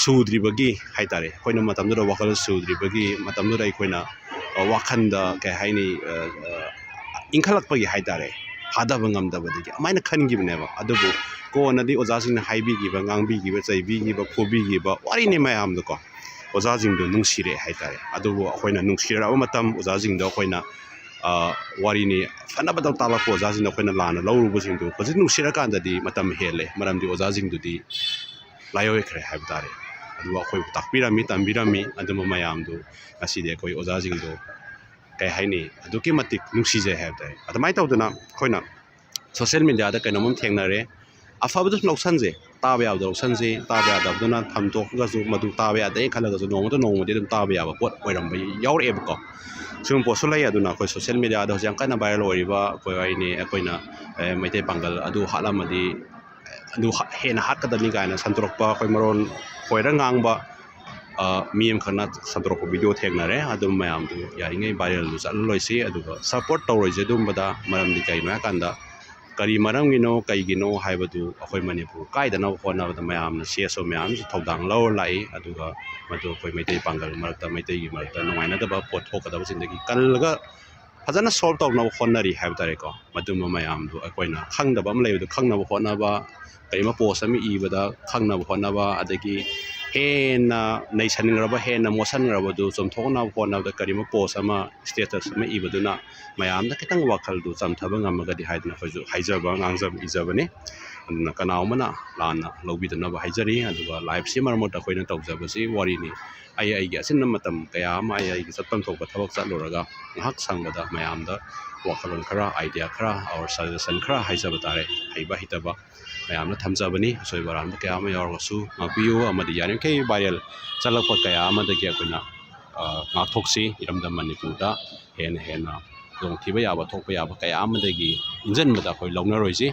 ꯁꯨꯗ꯭ꯔꯤꯕꯒꯤ ꯍꯥꯏ ꯇꯥꯔꯦ, ꯑꯩꯈꯣꯏꯅ ꯃꯇꯝꯗꯨꯗ ꯋꯥꯈꯜ ꯁꯨꯗ꯭ꯔꯤꯕꯒꯤ, ꯃꯇꯝꯗꯨꯗ ꯑꯩꯈꯣꯏꯅ ꯋꯥꯈꯜꯗ ꯀꯩ ꯍꯥꯏꯅꯤ, ꯏꯟꯈꯠꯂꯛꯄꯒꯤ ꯍꯥꯏ ꯇꯥꯔꯦ, ꯐꯥꯗꯕ ꯉꯝꯗꯕꯗꯒꯤ ꯑꯗꯨꯃꯥꯏꯅ ꯈꯟꯈꯤꯕꯅꯦꯕ꯫ ꯑꯗꯨꯕꯨ ꯀꯣꯟꯅꯗꯤ ꯑꯣꯖꯥꯁꯤꯡꯅ ꯍꯥꯏꯕꯤꯈꯤꯕ, ꯉꯥꯡꯕꯤꯈꯤꯕ, ꯆꯩꯕꯤꯈꯤꯕ, ꯐꯨꯕꯤꯈꯤꯕ, ꯋꯥꯔꯤꯅꯤ ꯃꯌꯥꯝꯗꯣꯀꯣ, ꯑꯣꯖꯥꯁꯤꯡꯗꯣ ꯅꯨꯡꯁꯤꯔꯛꯑꯦ ꯍꯥꯏ ꯇꯥꯔꯦ꯫ ꯑꯗꯨꯕꯨ ꯑꯩꯈꯣꯏꯅ ꯅꯨꯡꯁꯤꯔꯛꯑꯕ ꯃꯇꯝ, ꯑꯣꯖꯥꯁꯤꯡꯗꯣ ꯑꯩꯈꯣꯏꯅ, ꯋꯥꯔꯤꯅꯤ, ꯐꯅꯕꯗ ꯇꯥꯛꯂꯛꯄ ꯑꯣꯖꯥꯁꯤꯡꯗꯣ ꯑꯩꯈꯣꯏꯅ ꯂꯥꯟꯅ ꯂꯧꯔꯨꯕꯁꯤꯡꯗꯣ ꯍꯧꯖꯤꯛ ꯅꯨꯡꯁꯤꯔꯀꯥꯟꯗꯗꯤ ꯃꯇꯝ ꯍꯦꯜꯂꯦ꯫ ꯃꯔꯝꯗꯤ ꯑꯣꯖꯥꯁꯤꯡꯗꯨꯗꯤ ꯂꯥꯏꯑꯣꯏꯈ꯭ꯔꯦ ꯍꯥꯏꯕ ꯇꯥꯔꯦ꯫ ꯑꯗꯨꯒ ꯑꯩꯈꯣꯏꯕꯨ ꯇꯥꯛꯄꯤꯔꯝꯃꯤ, ꯇꯝꯕꯤꯔꯝꯃꯤ꯫ ꯑꯗꯨꯝꯕ ꯃꯌꯥꯝꯗꯨ ꯉꯁꯤꯗꯤ ꯑꯩꯈꯣꯏ ꯑꯣꯖꯥꯁꯤꯡꯗꯣ, ꯀꯩ ꯍꯥꯏꯅꯤ, ꯑꯗꯨꯛꯀꯤ ꯃꯇꯤꯛ ꯅꯨꯡꯁꯤꯖꯩ ꯍꯥꯏꯕ ꯇꯥꯔꯦ꯫ ꯑꯗꯨꯃꯥꯏꯅ ꯇꯧꯗꯅ ꯑꯩꯈꯣꯏꯅ social mediaꯗ ꯀꯩꯅꯣꯝ ꯑꯃ ꯊꯦꯡꯅꯔꯦ, ꯑꯐꯕꯗꯨꯁꯨ ꯂꯧꯁꯟꯁꯦ, ꯇꯥꯕ ꯌꯥꯕꯗ ꯂꯧꯁꯟꯁꯦ, ꯇꯥꯕ ꯌꯥꯗꯕꯗꯨꯅ ꯊꯝꯗꯣꯛꯑꯒꯁꯨ, ꯃꯗꯨ ꯇꯥꯕ ꯌꯥꯗꯦ ꯈꯜꯂꯒꯁꯨ ꯅꯣꯡꯃꯗ ꯅꯣꯡꯃꯗꯤ ꯑꯗꯨꯝ ꯇꯥꯕ ꯌꯥꯕ ꯄꯣꯠ ꯑꯣꯏꯔꯝꯕ ꯌꯥꯎꯔꯛꯑꯦꯕꯀꯣ꯫ ꯁꯤꯒꯨꯝꯕ ꯄꯣꯠꯁꯨ ꯂꯩ꯫ ꯑꯗꯨꯅ ꯑꯩꯈꯣꯏ social mediaꯗ ꯍꯧꯖꯤꯛ ꯌꯥꯝ ꯀꯟꯅ viral ꯑꯣꯏꯔꯤꯕ ꯑꯩꯈꯣꯏ ꯍꯥꯏꯅꯤ, ꯑꯩꯈꯣꯏꯅ, ꯑꯦ, ꯃꯩꯇꯩ ꯄꯥꯡꯒꯜ ꯑꯗꯨ ꯍꯥꯠꯂꯝꯃꯗꯤ ꯑꯗꯨ ꯍꯥ-, ꯍꯦꯟꯅ ꯍꯥꯠꯀꯗꯕꯅꯤ ꯀꯥꯏꯅ ꯁꯟꯗꯣꯔꯛꯄ, ꯑꯩꯈꯣꯏ ꯃꯔꯣꯟ ꯈꯣꯏꯔ ꯉꯥꯡꯕ, ꯑ, ꯃꯤ ꯑꯃꯈꯛꯅ ꯁꯟꯗꯣꯔꯛꯄ video ꯊꯦꯡꯅꯔꯦ꯫ ꯑꯗꯨꯝ ꯃꯌꯥꯝꯗꯨ ꯌꯥꯔꯤꯉꯩ viralꯗꯨ ꯆꯠꯍꯜꯂꯣꯏꯁꯤ, ꯑꯗꯨꯒ support ꯇꯧꯔꯣꯏꯁꯤ ꯑꯗꯨꯝꯕꯗ꯫ ꯃꯔꯝꯗꯤ ꯀꯩꯅꯣ ꯍꯥꯏꯀꯥꯟꯗ, ꯀꯔꯤ ꯃꯔꯝꯒꯤꯅꯣ, ꯀꯩꯒꯤꯅꯣ ꯍꯥꯏꯕꯗꯨ ꯑꯩꯈꯣꯏ ꯃꯅꯤꯄꯨꯔ ꯀꯥꯏꯗꯅꯕ ꯍꯣꯠꯅꯕꯗ ꯃꯌꯥꯝꯅ, ꯁꯤ ꯑꯦꯁ ꯑꯣ ꯃꯌꯥꯝꯁꯨ ꯊꯧꯗꯥꯡ ꯂꯧꯔ ꯂꯥꯛꯏ꯫ ꯑꯗꯨꯒ ꯃꯗꯨ ꯑꯩꯈꯣꯏ ꯃꯩꯇꯩ ꯄꯥꯡꯒꯜ ꯃꯔꯛꯇ, ꯃꯩꯇꯩꯒꯤ ꯃꯔꯛꯇ ꯅꯨꯡꯉꯥꯏꯅꯗꯕ ꯄꯣꯠ ꯊꯣꯛꯀꯗꯕꯁꯤꯡꯗꯒꯤ ꯀꯜꯂꯒ ꯐꯖꯅ ꯁꯣꯜꯕ ꯇꯧꯅꯕ ꯍꯣꯠꯅꯔꯤ ꯍꯥꯏꯕ ꯇꯥꯔꯦꯀꯣ꯫ ꯃꯗꯨꯝꯕ ꯃꯌꯥꯝꯗꯣ ꯑꯩꯈꯣꯏꯅ ꯈꯪꯗꯕ ꯑꯃ ꯂꯩꯕꯗꯣ ꯈꯪꯅꯕ ꯍꯣꯠꯅꯕ, ꯀꯔꯤꯒꯨꯝꯕ ꯄꯣꯁ ꯑꯃ ꯏꯕꯗ ꯈꯪꯅꯕ ꯍꯣꯠꯅꯕ, ꯑꯗꯒꯤ ꯍꯦꯟꯅ ꯅꯩꯁꯟꯈ꯭ꯔꯕ, ꯍꯦꯟꯅ ꯃꯣꯠꯁꯟꯈ꯭ꯔꯕꯗꯨ ꯆꯨꯝꯊꯣꯛꯅꯕ ꯍꯣꯠꯅꯕꯗ ꯀꯔꯤꯒꯨꯝꯕ ꯄꯣꯁ ꯑꯃ, ꯁ꯭ꯇꯦꯇꯁ ꯑꯃ ꯏꯕꯗꯨꯅ ꯃꯌꯥꯝꯗ ꯈꯤꯇꯪ ꯋꯥꯈꯜꯗꯨ ꯆꯝꯊꯕ ꯉꯝꯃꯒꯗꯤ ꯍꯥꯏꯗꯅ ꯑꯩꯈꯣꯏꯁꯨ ꯍꯥꯏꯖꯕ, ꯉꯥꯡꯖꯕ, ꯏꯖꯕꯅꯤ꯫ ꯑꯗꯨꯅ ꯀꯅꯥꯒꯨꯝꯕꯅ ꯂꯥꯟꯅ ꯂꯧꯕꯤꯗꯅꯕ ꯍꯥꯏꯖꯔꯤ꯫ ꯑꯗꯨꯒ ꯂꯥꯏꯐꯁꯤ ꯃꯔꯛ ꯃꯔꯛꯇ ꯑꯩꯈꯣꯏꯅ ꯇꯧꯖꯕꯁꯤ ꯋꯥꯔꯤꯅꯤ꯫ ꯑꯩ ꯑꯩꯒꯤ ꯑꯆꯤꯟꯕ ꯃꯇꯝ ꯀꯌꯥ ꯑꯃ, ꯑꯩ ꯑꯩꯒꯤ ꯆꯠꯐꯝ ꯊꯣꯛꯄ ꯊꯕꯛ ꯆꯠꯂꯨꯔꯒ ꯉꯥꯏꯍꯥꯛ ꯁꯪꯕꯗ ꯃꯌꯥꯝꯗ ꯋꯥꯈꯜꯂꯣꯟ ꯈꯔ, ꯑꯥꯏꯗꯤꯌꯥ ꯈꯔ, ꯑꯣꯔ ꯁꯖꯦꯁꯟ ꯈꯔ ꯍꯥꯏꯖꯕ ꯇꯥꯔꯦ꯫ ꯍꯩꯕ ꯍꯩꯇꯕ ꯃꯌꯥꯝꯅ ꯊꯝꯖꯕꯅꯤ꯫ ꯑꯁꯣꯏꯕ ꯑꯔꯥꯟꯕ ꯀꯌꯥ ꯑꯃ ꯌꯥꯎꯔꯒꯁꯨ ꯉꯥꯛꯄꯤꯌꯨ꯫ ꯑꯃꯗꯤ ꯌꯥꯔꯤꯃꯈꯩ ꯚꯥꯏꯔꯦꯜ ꯆꯠꯂꯛꯄ ꯀꯌꯥ ꯑꯃꯗꯒꯤ ꯑꯩꯈꯣꯏꯅ, ꯑ, ꯉꯥꯛꯊꯣꯛꯁꯤ꯫ ꯏꯔꯝꯗꯝ ꯃꯅꯤꯄꯨꯔꯗ ꯍꯦꯟꯅ ꯍꯦꯟꯅ ꯈꯨꯗꯣꯡꯊꯤꯕ ꯌꯥꯕ, ꯊꯣꯛꯄ ꯌꯥꯕ ꯀꯌꯥ ꯑꯃꯗꯒꯤ ꯏꯟꯖꯟꯕꯗ ꯑꯩꯈꯣꯏ ꯂꯧꯅꯔꯣꯏꯁꯤ꯫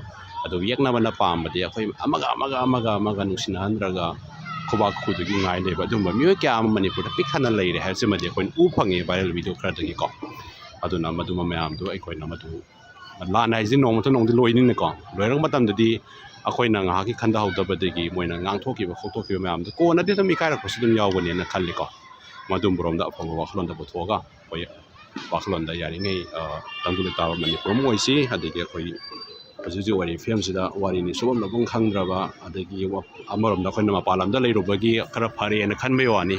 ꯑꯗꯨꯒ ꯌꯦꯛꯅꯕꯅ ꯄꯥꯝꯕꯗꯤ ꯑꯩꯈꯣꯏ ꯑꯃꯒ ꯑꯃꯒ, ꯑꯃꯒ ꯑꯃꯒ ꯅꯨꯡꯁꯤꯅꯍꯟꯗ꯭ꯔꯒ ꯈꯨꯕꯥꯛ ꯈꯨꯗꯨꯒꯤ ꯉꯥꯏ ꯂꯩꯕ ꯑꯗꯨꯒꯨꯝꯕ ꯃꯤꯑꯣꯏ ꯀꯌꯥ ꯑꯃ ꯃꯅꯤꯄꯨꯔꯗ ꯄꯤꯛ ꯊꯟꯅ ꯂꯩꯔꯦ ꯍꯥꯏꯕꯁꯤꯃꯗꯤ ꯑꯩꯈꯣꯏꯅ ꯎ ꯐꯪꯉꯦ ꯚꯥꯏꯔꯦꯜ ꯚꯤꯗꯤꯑꯣ ꯈꯔꯗꯒꯤꯀꯣ꯫ ꯑꯗꯨꯅ ꯃꯗꯨꯃ ꯃꯌꯥꯝꯗꯨ ꯑꯩꯈꯣꯏꯅ ꯃꯗꯨ, ꯂꯥꯟ ꯍꯥꯏꯁꯤ ꯅꯣꯡꯃꯇ ꯅꯣꯡꯃꯗꯤ ꯂꯣꯏꯅꯤꯅꯀꯣ꯫ ꯂꯣꯏꯔꯛꯄ ꯃꯇꯝꯗꯗꯤ ꯑꯩꯈꯣꯏꯅ ꯉꯥꯏꯍꯥꯛꯀꯤ ꯈꯟꯊꯍꯧꯗꯕꯗꯒꯤ ꯃꯣꯏꯅ ꯉꯥꯡꯊꯣꯛꯈꯤꯕ ꯈꯣꯠꯇꯣꯛꯈꯤꯕ ꯃꯌꯥꯝꯗꯣ ꯀꯣꯟꯅꯗꯤ ꯑꯗꯨꯝ ꯏꯀꯥꯏꯔꯛꯄꯁꯨ ꯑꯗꯨꯝ ꯌꯥꯎꯒꯅꯦꯅ ꯈꯜꯂꯤꯀꯣ꯫ ꯃꯗꯨꯝꯕꯔꯣꯝꯗ ꯑꯐꯕ ꯋꯥꯈꯜꯂꯣꯟꯗ ꯄꯨꯊꯣꯛꯑꯒ ꯑꯩꯈꯣꯏ ꯋꯥꯈꯜꯂꯣꯟꯗ ꯌꯥꯔꯤꯉꯩ, ꯑ, ꯇꯪꯗꯨ ꯂꯩꯇꯥꯕ ꯃꯅꯤꯄꯨꯔ ꯑꯃ ꯑꯣꯏꯁꯤ꯫ ꯑꯗꯒꯤ ꯑꯩꯈꯣꯏ ꯍꯧꯖꯤꯛ ꯍꯧꯖꯤꯛ ꯑꯣꯏꯔꯤꯕ ꯐꯤꯕꯝꯁꯤꯗ ꯋꯥꯔꯤꯅꯤ ꯁꯨꯐꯝ ꯅꯣꯛꯐꯝ ꯈꯪꯗ꯭ꯔꯕ, ꯑꯗꯒꯤ ꯋꯥ-, ꯑꯃꯔꯣꯝꯗ ꯑꯩꯈꯣꯏꯅ ꯃꯄꯥꯟ ꯂꯝꯗ ꯂꯩꯔꯨꯕꯒꯤ ꯈꯔ ꯐꯔꯦꯅ ꯈꯟꯕꯩ ꯋꯥꯅꯤ꯫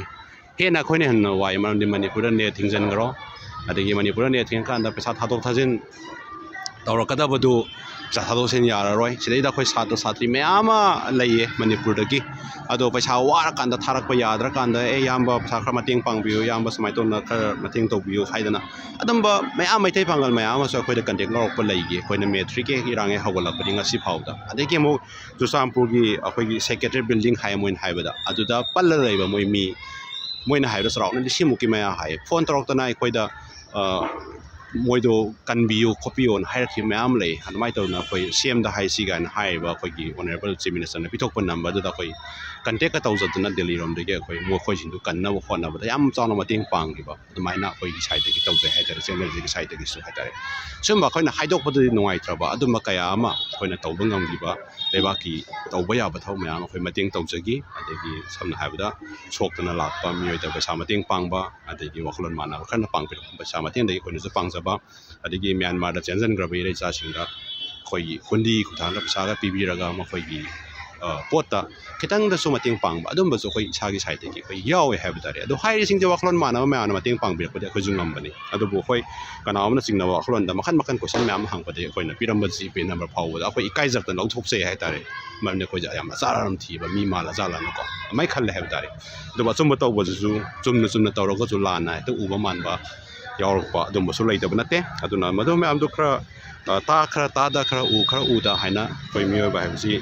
ꯍꯦꯟꯅ ꯑꯩꯈꯣꯏꯅ ꯍꯦꯟꯅ ꯋꯥꯏ, ꯃꯔꯝꯗꯤ ꯃꯅꯤꯄꯨꯔꯗ ꯅꯦꯠ ꯊꯤꯡꯖꯤꯟꯈ꯭ꯔꯣ, ꯑꯗꯒꯤ ꯃꯅꯤꯄꯨꯔꯗ ꯅꯦꯠ ꯊꯤꯡꯉꯀꯥꯟꯗ ꯄꯩꯁꯥ ꯊꯥꯗꯣꯛ ꯊꯥꯖꯤꯟ ꯇꯧꯔꯛꯀꯗꯕꯗꯨ ꯄꯩꯁꯥ ꯊꯥꯗꯣꯛ ꯊꯥꯖꯤꯟ ꯌꯥꯔꯔꯣꯏ꯫ ꯁꯤꯗꯩꯗ ꯑꯩꯈꯣꯏ ꯁꯥꯇ꯭ꯔ ꯁꯥꯇ꯭ꯔꯤ ꯃꯌꯥꯝ ꯑꯃ ꯂꯩꯌꯦ ꯃꯅꯤꯄꯨꯔꯗꯒꯤ, ꯑꯗꯣ ꯄꯩꯁꯥ ꯋꯥꯔꯀꯥꯟꯗ, ꯊꯥꯔꯛꯄ ꯌꯥꯗ꯭ꯔꯀꯥꯟꯗ, "ꯑꯦ, ꯏꯌꯥꯝꯕ, ꯄꯩꯁꯥ ꯈꯔ ꯃꯇꯦꯡ ꯄꯥꯡꯕꯤꯌꯨ, ꯏꯌꯥꯝꯕ, ꯁꯨꯃꯥꯏꯅ ꯇꯧꯗꯅ ꯈꯔ ꯃꯇꯦꯡ ꯇꯧꯕꯤꯌꯨ" ꯍꯥꯏꯗꯅ ꯑꯗꯨꯝꯕ ꯃꯌꯥꯝ, ꯃꯩꯇꯩ ꯄꯥꯡꯒꯜ ꯃꯌꯥꯝ ꯑꯃꯁꯨ ꯑꯩꯈꯣꯏꯗ ꯀꯟꯇꯦꯛ ꯂꯧꯔꯛꯄ ꯂꯩꯒꯦ꯫ ꯑꯩꯈꯣꯏꯅ ꯃꯦꯠꯇ꯭ꯔꯤꯒꯤ ꯏꯔꯥꯡ ꯍꯦꯛ ꯍꯧꯒꯠꯂꯛꯄꯗꯤ ꯉꯁꯤ ꯐꯥꯎꯗ꯫ ꯑꯗꯒꯤ ꯑꯃꯨꯛ ꯆꯨꯔꯆꯥꯟꯄꯨꯔꯒꯤ ꯑꯩꯈꯣꯏꯒꯤ ꯁꯦꯀ꯭ꯔꯦꯇꯔꯤ ꯕꯤꯜꯗꯤꯡ ꯍꯥꯏ ꯃꯣꯏꯅ ꯍꯥꯏꯕꯗ, ꯑꯗꯨꯗ ꯄꯜꯂ ꯂꯩꯕ ꯃꯣꯏ ꯃꯤ, ꯃꯣꯏꯅ ꯍꯥꯏꯕꯗ ꯆꯥꯎꯔꯥꯛꯅ ꯂꯤꯁꯤꯡꯃꯨꯛꯀꯤ ꯃꯌꯥ ꯍꯥꯏ꯫ ꯐꯣꯟ ꯇꯧꯔꯛꯇꯅ ꯑꯩꯈꯣꯏꯗ, ꯑ, ꯃꯣꯏꯗꯣ ꯀꯟꯕꯤꯌꯨ ꯈꯣꯠꯄꯤꯌꯨꯅ ꯍꯥꯏꯔꯛꯈꯤꯕ ꯃꯌꯥꯝ ꯂꯩ꯫ ꯑꯗꯨꯃꯥꯏꯅ ꯇꯧꯗꯅ ꯑꯩꯈꯣꯏ ꯁꯤ ꯑꯦꯝꯗ ꯍꯥꯏꯁꯤ ꯀꯥꯏꯅ ꯍꯥꯏꯔꯤꯕ ꯑꯩꯈꯣꯏꯒꯤ ꯑꯣꯅꯔꯦꯕꯜ ꯆꯤꯐ ꯃꯤꯅꯤꯁꯇꯔꯅ ꯄꯤꯊꯣꯛꯄ ꯅꯝꯕꯔꯗꯨꯗ ꯑꯩꯈꯣꯏ ꯀꯟꯇꯦꯛꯀ ꯇꯧꯖꯗꯅ ꯗꯦꯜꯂꯤꯔꯣꯝꯗꯒꯤ ꯑꯩꯈꯣꯏ ꯃꯈꯣꯏꯁꯤꯡꯗꯨ ꯀꯟꯅꯕ ꯍꯣꯠꯅꯕꯗ ꯌꯥꯝ ꯆꯥꯎꯅ ꯃꯇꯦꯡ ꯄꯥꯡꯈꯤꯕ, ꯑꯗꯨꯃꯥꯏꯅ ꯑꯩꯈꯣꯏꯒꯤ ꯁꯥꯏꯠꯇꯒꯤ ꯇꯧꯖꯩ ꯍꯥꯏꯇꯥꯔꯦ, ꯆꯦꯅꯦꯜꯁꯤꯒꯤ ꯁꯥꯏꯠꯇꯒꯤꯁꯨ ꯍꯥꯏꯇꯥꯔꯦ꯫ ꯁꯤꯒꯨꯝꯕ ꯑꯩꯈꯣꯏꯅ ꯍꯥꯏꯗꯣꯛꯄꯗꯗꯤ ꯅꯨꯡꯉꯥꯏꯇ꯭ꯔꯕ ꯑꯗꯨꯝꯕ ꯀꯌꯥ ꯑꯃ ꯑꯩꯈꯣꯏꯅ ꯇꯧꯕ ꯉꯝꯈꯤꯕ, ꯂꯩꯕꯥꯛꯀꯤ ꯇꯧꯕ ꯌꯥꯕ ꯊꯕꯛ ꯃꯌꯥꯝ ꯑꯃ ꯑꯩꯈꯣꯏ ꯃꯇꯦꯡ ꯇꯧꯖꯈꯤ꯫ ꯑꯗꯒꯤ ꯁꯝꯅ ꯍꯥꯏꯔꯕꯗ ꯁꯣꯛꯇꯅ ꯂꯥꯛꯄ ꯃꯤꯑꯣꯏꯗ ꯄꯩꯁꯥ ꯃꯇꯦꯡ ꯄꯥꯡꯕ, ꯑꯗꯒꯤ ꯋꯥꯈꯜꯂꯣꯟ ꯃꯥꯟꯅꯕ ꯈꯔꯅ ꯄꯥꯡꯕꯤꯔꯛꯄ ꯄꯩꯁꯥ ꯃꯇꯦꯡꯗꯒꯤ ꯑꯩꯈꯣꯏꯅꯁꯨ ꯄꯥꯡꯖꯕ, ꯑꯗꯒꯤ ꯃ꯭ꯌꯥꯟꯃꯥꯔꯗ ꯆꯦꯟꯁꯤꯟꯈ꯭ꯔꯕ ꯏꯔꯩ ꯏꯆꯥꯁꯤꯡꯗ ꯑꯩꯈꯣꯏꯒꯤ ꯍꯨꯟꯗꯤ ꯈꯨꯠꯊꯥꯡꯗ ꯄꯩꯁꯥꯒ ꯄꯤꯕꯤꯔꯒ ꯃꯈꯣꯏꯒꯤ, ꯑ, ꯄꯣꯠꯇ ꯈꯤꯇꯪꯗꯁꯨ ꯃꯇꯦꯡ ꯄꯥꯡꯕ, ꯑꯗꯨꯝꯕꯁꯨ ꯑꯩꯈꯣꯏ ꯏꯁꯥꯒꯤ ꯁꯥꯏꯠꯇꯒꯤ ꯑꯩꯈꯣꯏ ꯌꯥꯎꯋꯦ ꯍꯥꯏꯕ ꯇꯥꯔꯦ꯫ ꯑꯗꯣ ꯍꯥꯏꯔꯤꯁꯤꯡꯁꯦ ꯋꯥꯈꯜꯂꯣꯟ ꯃꯥꯟꯅꯕ ꯃꯌꯥꯝꯅ ꯃꯇꯦꯡ ꯄꯥꯡꯕꯤꯔꯛꯄꯗꯤ ꯑꯩꯈꯣꯏꯁꯨ ꯉꯝꯕꯅꯤ꯫ ꯑꯗꯨꯕꯨ ꯑꯩꯈꯣꯏ ꯀꯅꯥꯒꯨꯝꯕꯅ ꯆꯤꯡꯅꯕ ꯋꯥꯈꯜꯂꯣꯟꯗ ꯃꯈꯟ ꯃꯈꯟ ꯀꯣꯏꯁꯟ ꯃꯌꯥꯝ ꯑꯃ ꯍꯪꯕꯗꯤ ꯑꯩꯈꯣꯏꯅ ꯄꯤꯔꯝꯕ ꯖꯤ ꯄꯦ ꯅꯝꯕꯔ ꯐꯥꯎꯕꯗ ꯑꯩꯈꯣꯏ ꯏꯀꯥꯏꯖꯔꯛꯇꯅ ꯂꯧꯊꯣꯛꯆꯩ ꯍꯥꯏ ꯇꯥꯔꯦ꯫ ꯃꯔꯝꯗꯤ ꯑꯩꯈꯣꯏꯁꯦ ꯌꯥꯝ ꯑꯆꯥꯔ ꯑꯃ ꯊꯤꯕ ꯃꯤ ꯃꯥꯜꯂ ꯖꯥꯠꯂꯅꯀꯣ, ꯑꯗꯨꯃꯥꯏꯅ ꯈꯜꯂꯦ ꯍꯥꯏꯕ ꯇꯥꯔꯦ꯫ ꯑꯗꯨꯕꯨ ꯑꯆꯨꯝꯕ ꯇꯧꯕꯁꯤꯁꯨ ꯆꯨꯝꯅ ꯆꯨꯝꯅ ꯇꯧꯔꯒꯁꯨ ꯂꯥꯟꯅ ꯍꯦꯛꯇ ꯎꯕ ꯃꯥꯟꯕ ꯌꯥꯎꯔꯛꯄ ꯑꯗꯨꯝꯕꯁꯨ ꯂꯩꯇꯕ ꯅꯠꯇꯦ꯫ ꯑꯗꯨꯅ ꯃꯗꯨ ꯃꯌꯥꯝꯗꯨ ꯈꯔ, ꯑ, ꯇꯥ ꯈꯔ ꯇꯥꯗ, ꯈꯔ ꯎ ꯈꯔ ꯎꯗ ꯍꯥꯏꯅ ꯑꯩꯈꯣꯏ ꯃꯤꯑꯣꯏꯕ ꯍꯥꯏꯕꯁꯤ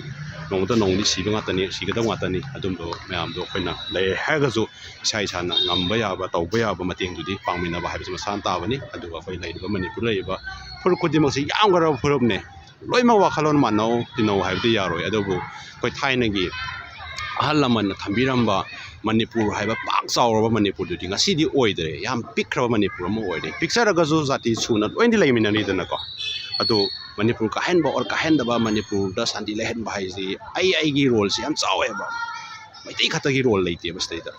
ꯅꯣꯡꯃꯗ ꯅꯣꯡꯃꯗꯤ ꯁꯤꯕ ꯉꯥꯛꯇꯅꯤ, ꯁꯤꯒꯗꯕ ꯉꯥꯛꯇꯅꯤ꯫ ꯑꯗꯨꯝꯕ ꯃꯌꯥꯝꯗꯣ ꯑꯩꯈꯣꯏꯅ ꯂꯩꯔꯦ ꯍꯥꯏꯔꯒꯁꯨ ꯏꯁꯥ ꯏꯁꯥꯅ ꯉꯝꯕ ꯌꯥꯕ, ꯇꯧꯕ ꯌꯥꯕ ꯃꯇꯦꯡꯗꯨꯗꯤ ꯄꯥꯡꯃꯤꯟꯅꯕ ꯍꯥꯏꯕꯁꯤ ꯃꯁꯥꯅ ꯇꯥꯕꯅꯤ꯫ ꯑꯗꯨꯒ ꯑꯩꯈꯣꯏ ꯂꯩꯔꯤꯕ ꯃꯅꯤꯄꯨꯔꯗ ꯂꯩꯔꯤꯕ ꯐꯨꯔꯨꯞ ꯈꯨꯗꯤꯡꯃꯛꯁꯤ ꯌꯥꯝꯈ꯭ꯔꯕ ꯐꯨꯔꯨꯞꯅꯦ꯫ ꯂꯣꯏꯅꯃꯛ ꯋꯥꯈꯜꯂꯣꯟ ꯃꯥꯟꯅꯧ ꯇꯤꯟꯅꯧ ꯍꯥꯏꯕꯗꯤ ꯌꯥꯔꯣꯏ꯫ ꯑꯗꯨꯕꯨ ꯑꯩꯈꯣꯏ ꯊꯥꯏꯅꯒꯤ ꯑꯍꯜ ꯂꯃꯟꯅ ꯊꯝꯕꯤꯔꯝꯕ ꯃꯅꯤꯄꯨꯔ ꯍꯥꯏꯕ ꯄꯥꯛ ꯆꯥꯎꯔꯕ ꯃꯅꯤꯄꯨꯔꯗꯨꯗꯤ ꯉꯁꯤꯗꯤ ꯑꯣꯏꯗ꯭ꯔꯦ꯫ ꯌꯥꯝ ꯄꯤꯛꯈ꯭ꯔꯕ ꯃꯅꯤꯄꯨꯔ ꯑꯃ ꯑꯣꯏꯔꯦ꯫ ꯄꯤꯛꯆꯔꯒꯁꯨ ꯖꯥꯇꯤ ꯁꯨꯅ ꯂꯣꯏꯅꯗꯤ ꯂꯩꯃꯤꯟꯅꯔꯤꯗꯅꯀꯣ꯫ ꯑꯗꯨ ꯃꯅꯤꯄꯨꯔ ꯀꯥꯏꯍꯟꯕ ꯑꯣꯔ ꯀꯥꯏꯍꯟꯗꯕ, ꯃꯅꯤꯄꯨꯔꯗ ꯁꯥꯟꯇꯤ ꯂꯩꯍꯟꯕ ꯍꯥꯏꯁꯤ ꯑꯩ ꯑꯩꯒꯤ ꯔꯣꯜꯁꯤ ꯌꯥꯝ ꯆꯥꯎꯋꯦꯕ꯫ ꯃꯩꯇꯩ ꯈꯛꯇꯒꯤ ꯔꯣꯜ ꯂꯩꯇꯦꯕ ꯁꯤꯗꯩꯗ꯫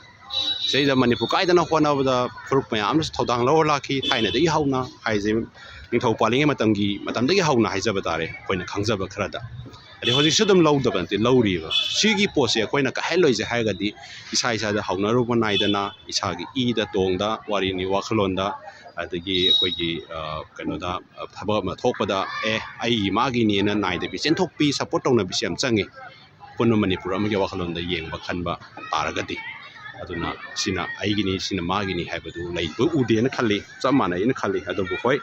ꯁꯤꯗꯩꯗ ꯃꯅꯤꯄꯨꯔ ꯀꯥꯏꯗꯅ ꯍꯣꯠꯅꯕꯗ ꯐꯨꯔꯨꯞ ꯃꯌꯥꯝ ꯑꯃꯁꯨ ꯊꯧꯗꯥꯡ ꯂꯧꯔ ꯂꯥꯛꯈꯤ꯫ ꯊꯥꯏꯅꯗꯒꯤ ꯍꯧꯅ ꯍꯥꯏꯁꯦ, ꯅꯤꯡꯊꯧ ꯄꯥꯜꯂꯤꯉꯩ ꯃꯇꯝꯒꯤ, ꯃꯇꯝꯗꯒꯤ ꯍꯧꯅ ꯍꯥꯏꯖꯕ ꯇꯥꯔꯦ, ꯑꯩꯈꯣꯏꯅ ꯈꯪꯖꯕ ꯈꯔꯗ꯫ ꯑꯗꯩ ꯍꯧꯖꯤꯛꯁꯨ ꯑꯗꯨꯝ ꯂꯧꯗꯕ ꯅꯠꯇꯦ, ꯂꯧꯔꯤꯕ꯫ ꯁꯤꯒꯤ ꯄꯣꯠꯁꯦ ꯑꯩꯈꯣꯏꯅ ꯀꯥꯏꯍꯜꯂꯣꯏꯁꯦ ꯍꯥꯏꯔꯒꯗꯤ ꯏꯁꯥ ꯏꯁꯥꯗ ꯍꯧꯅꯔꯨꯕ ꯅꯥꯏꯗꯅ, ꯏꯁꯥꯒꯤ ꯏꯗ ꯇꯣꯡꯗ ꯋꯥꯔꯤꯅꯤ ꯋꯥꯈꯜꯂꯣꯟꯗ, ꯑꯗꯒꯤ ꯑꯩꯈꯣꯏꯒꯤ, ꯑ, ꯀꯩꯅꯣꯗ, ꯑ, ꯊꯕꯛ ꯑꯃ ꯊꯣꯛꯄꯗ, "ꯑꯦ, ꯑꯩꯒꯤ ꯃꯥꯒꯤꯅꯦꯅ" ꯅꯥꯏꯗꯕꯤ ꯆꯦꯟꯊꯣꯛꯄꯤ, ꯁꯞꯄꯣꯔꯠ ꯇꯧꯅꯕꯤꯁꯦ ꯌꯥꯝ ꯆꯪꯉꯤ꯫ ꯄꯨꯟꯅ ꯃꯅꯤꯄꯨꯔ ꯑꯃꯒꯤ ꯋꯥꯈꯜꯂꯣꯟꯗ ꯌꯦꯡꯕ ꯈꯟꯕ ꯇꯥꯔꯒꯗꯤ꯫ ꯑꯗꯨꯅ ꯁꯤꯅ ꯑꯩꯒꯤꯅꯤ, ꯁꯤꯅ ꯃꯥꯒꯤꯅꯤ ꯍꯥꯏꯕꯗꯨ ꯂꯩꯕ ꯎꯗꯦꯅ ꯈꯜꯂꯤ, ꯆꯞ ꯃꯥꯟꯅꯩꯅ ꯈꯜꯂꯤ꯫ ꯑꯗꯨꯕꯨ ꯍꯣꯏ,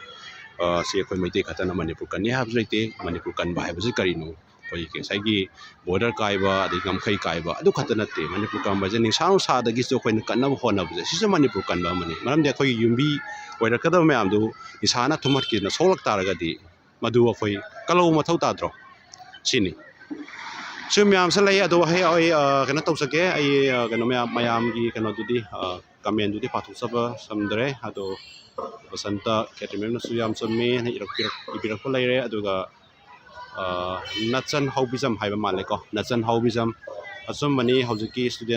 ꯑ, ꯁꯤ ꯑꯩꯈꯣꯏ ꯃꯩꯇꯩ ꯈꯛꯇꯅ ꯃꯅꯤꯄꯨꯔ ꯀꯟꯅꯤ ꯍꯥꯏꯕꯁꯨ ꯂꯩꯇꯦ꯫ ꯃꯅꯤꯄꯨꯔ ꯀꯟꯕ ꯍꯥꯏꯕꯁꯤ ꯀꯔꯤꯅꯣ? ꯑꯩꯈꯣꯏꯒꯤ ꯉꯁꯥꯏꯒꯤ ꯕꯣꯔꯗꯔ ꯀꯥꯏꯕ, ꯑꯗꯩ ꯉꯝꯈꯩ ꯀꯥꯏꯕ, ꯑꯗꯨ ꯈꯛꯇ ꯅꯠꯇꯦ꯫ ꯃꯅꯤꯄꯨꯔ ꯀꯟꯕ ꯍꯥꯏꯁꯦ ꯅꯤꯡꯁꯥ ꯅꯨꯡꯁꯥꯗꯒꯤꯁꯨ ꯑꯩꯈꯣꯏꯅ ꯀꯟꯅꯕ ꯍꯣꯠꯅꯕꯁꯦ, ꯁꯤꯁꯨ ꯃꯅꯤꯄꯨꯔ ꯀꯟꯕ ꯑꯃꯅꯤ꯫ ꯃꯔꯝꯗꯤ ꯑꯩꯈꯣꯏꯒꯤ ꯌꯨꯝꯕꯤ ꯑꯣꯏꯔꯛꯀꯗꯕ ꯃꯌꯥꯝꯗꯨ ꯅꯤꯁꯥꯅ ꯊꯨꯝꯍꯠꯈꯤꯗꯅ ꯁꯣꯛꯂꯛ ꯇꯥꯔꯒꯗꯤ, ꯃꯗꯨ ꯑꯩꯈꯣꯏ ꯀꯜꯍꯧꯕ ꯃꯊꯧ ꯇꯥꯗ꯭ꯔꯣ? ꯁꯤꯅꯤ꯫ ꯁꯤ ꯃꯌꯥꯝꯁꯦ ꯂꯩ꯫ ꯑꯗꯣ ꯑꯩ ꯑꯩ, ꯑ, ꯀꯩꯅꯣ ꯇꯧꯖꯒꯦ꯫ ꯑꯩ, ꯑ, ꯀꯩꯅꯣ ꯃꯌꯥꯝ, ꯃꯌꯥꯝꯒꯤ ꯀꯩꯅꯣꯗꯨꯗꯤ, ꯑ, ꯀꯃꯦꯟꯗꯨꯗꯤ ꯄꯥꯊꯣꯛꯆꯕ ꯁꯪꯗ꯭ꯔꯦ꯫ ꯑꯗꯣ ꯕꯁꯟꯇ ꯀꯦꯇ꯭ꯔꯤꯃꯦꯝꯅꯁꯨ ꯌꯥꯝ ꯆꯨꯝꯃꯤ ꯍꯥꯏꯅ ꯏꯔꯛꯄꯤꯔꯛ-, ꯏꯕꯤꯔꯛꯄ ꯂꯩꯔꯦ꯫ ꯑꯗꯨꯒ, ꯑ, ꯅꯆꯟ ꯍꯥꯎꯕꯤꯖꯝ ꯍꯥꯏꯕ ꯃꯥꯜꯂꯦꯀꯣ, ꯅꯆꯟ ꯍꯥꯎꯕꯤꯖꯝ꯫ ꯑꯆꯨꯝꯕꯅꯤ, ꯍꯧꯖꯤꯛꯀꯤ ꯁ꯭ꯇꯨꯗꯦꯟ